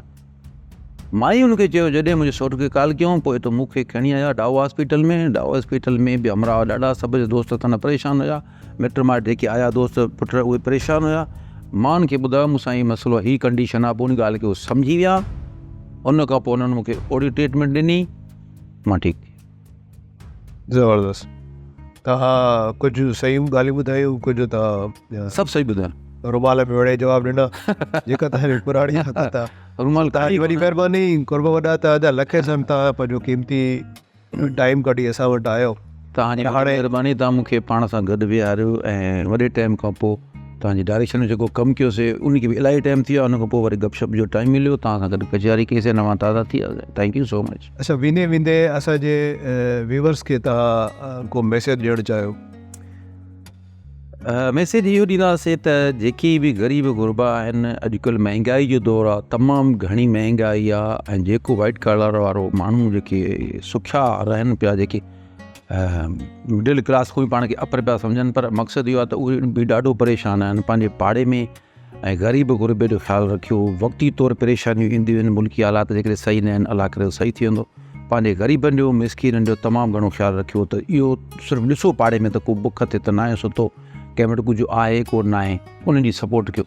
مان ئي ان کي چيو، جڏهن منهنجي سئوٽ کي ڪال ڪيائون، پوء ته مون کي کڻي آيا ڊائو هاسپيٽل ۾، ڊائو هاسپيٽل ۾ به همراهه ڏاڍا سڀ دوست ته نه پريشان هيا، مٽ مائٽ جيڪي آيا دوست پٽ اهي پريشان هيا، مان ان کي ٻڌايو مون سان هي مسئلو آهي، هي ڪنڊيشن آهي، پوء ان ڳالهه کي هو سمجهي ويا، ان کان پوء انهن مون کي اوڙي ٽريٽمينٽ ڏني، مان ٺيڪ ٿي ويس. زبردست توهان ڪجهه صحيح ڳالهيون ٻڌايون ڪجهه توهان سڀ صحيح ٻڌايو رومال ۾ وڙهي جواب ڏنا جيڪا توهان جي پراڻي عادت آهي رومال توهان جي وڏي مهرباني قرب وڏا توهان جا لکين سم توهان پنهنجو قيمتي ٽائيم ڪڍي اسان وٽ آيو توهان جي هاڻي مهرباني توهان مون کي پاڻ سان گڏ ويهاريو ۽ وڏي ٽائيم کان پوء توهان جي ڊائريڪشن ۾ جيڪو ڪم ڪيوسي ان کي به الاهي ٽائيم ٿي ويو ان کان پوء وري گپ شپ جو ٽائيم مليو توهان سان گڏ ڪچهري ڪئي سي نوان تازا ٿي ويا thank you سو مچ. اڇا ويندي ويندي اسان جي ويورز کي توهان ڪو ميسيج ڏيڻ چاهيو. ميسيج اهو ڏينداسي ته جيڪي به غريب غربا آهن اڄڪلهه مهنگائي جو دور آ تمام گهڻي مهنگائي آ ۽ جيڪو وائيٽ ڪالر وارو ماڻهو جيڪي سکيا رهن پيا جيڪي مڊل ڪلاس کان به پاڻ کي اپر پيا سمجهن پر مقصد اهو آهي ته اهي به ڏاڍو پريشان آهن پنهنجي پاڙي ۾ ۽ غريب غربي جو خيال رکيو وقتي طور پريشانيون اينديون آهن ملڪي حالات جيڪڏهن صحيح نه آهن الله ڪري صحيح ٿي ويندو پنهنجي غريبن جو مسڪينن جو تمام گهڻو خيال رکيو ته اهو صرف ڏسو پاڙي ۾ ته ڪو بک تي ته ناهي ستو ڪنهن وٽ ڪجهه آهي ڪو ناهي انهن جي سپورٽ ڪيو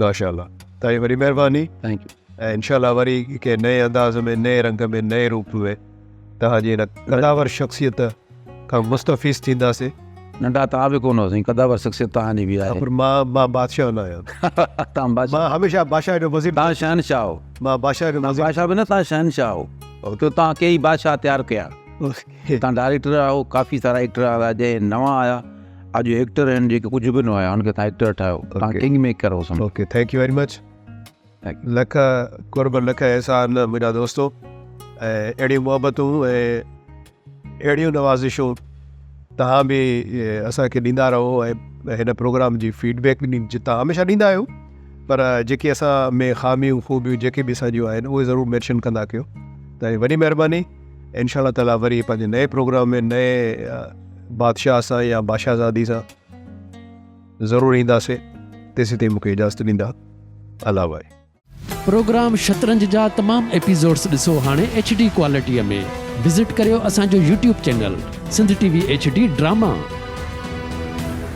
ماشاء الله تائين وڏي مهرباني thank you ۽ انشاء الله وري ڪنهن نئين انداز ۾ نئين رنگ ۾ نئين روپ ۾ توهان جي هن قداور شخصيت کان مستفيض ٿينداسين. ننڍا توهان به ڪونه هو سائين قداور شخصيت توهان جي به آهي. پر مان مان بادشاهه نه آهيان. توهان بادشاهه مان هميشه بادشاهه جو وزير توهان شهنشاهه هو. مان بادشاهه جو وزير بادشاهه به نه توهان شهنشاهه هو ته توهان ڪيئي بادشاهه تيار ڪيا. توهان ڊائريڪٽر آهيو ڪافي سارا ايڪٽر آيا جنهن نوان آيا. اڄ ايڪٽر آهن جيڪي ڪجهه به نه هيا ان کي تان ايڪٽر ٺاهيو تان ڪنگ ميڪر هو سمجهو. Okay thank you very much lakh قرب لک احسان منهنجا دوستو ۽ اهڙيون محبتون ۽ اهڙيون نوازشون توهان به اسان کي ڏيندا رهو ۽ هن پروگرام جي فيڊ بيڪ به توهان هميشه ڏيندا آهيو پر جيڪي اسان ۾ خاميون خوبيون جيڪي به اسان جون آهن اهي ضرور مينشن ڪندا ڪيو ته وڏي مهرباني انشاء الله تعالي وري پنهنجي نئين پروگرام ۾ نئين بادشاهه سان يا بادشاهزادي سان ضرور اينداسين تيسين تائين مونکي اجازت ڏيندا الله بائي. پروگرام شطرنج جا تمام ايپيسوڊس ڏسو هاڻي ايڇ ڊي ڪوالٽيء ۾ وزٽ ڪريو اسان جو YouTube channel Sindh T V H D drama.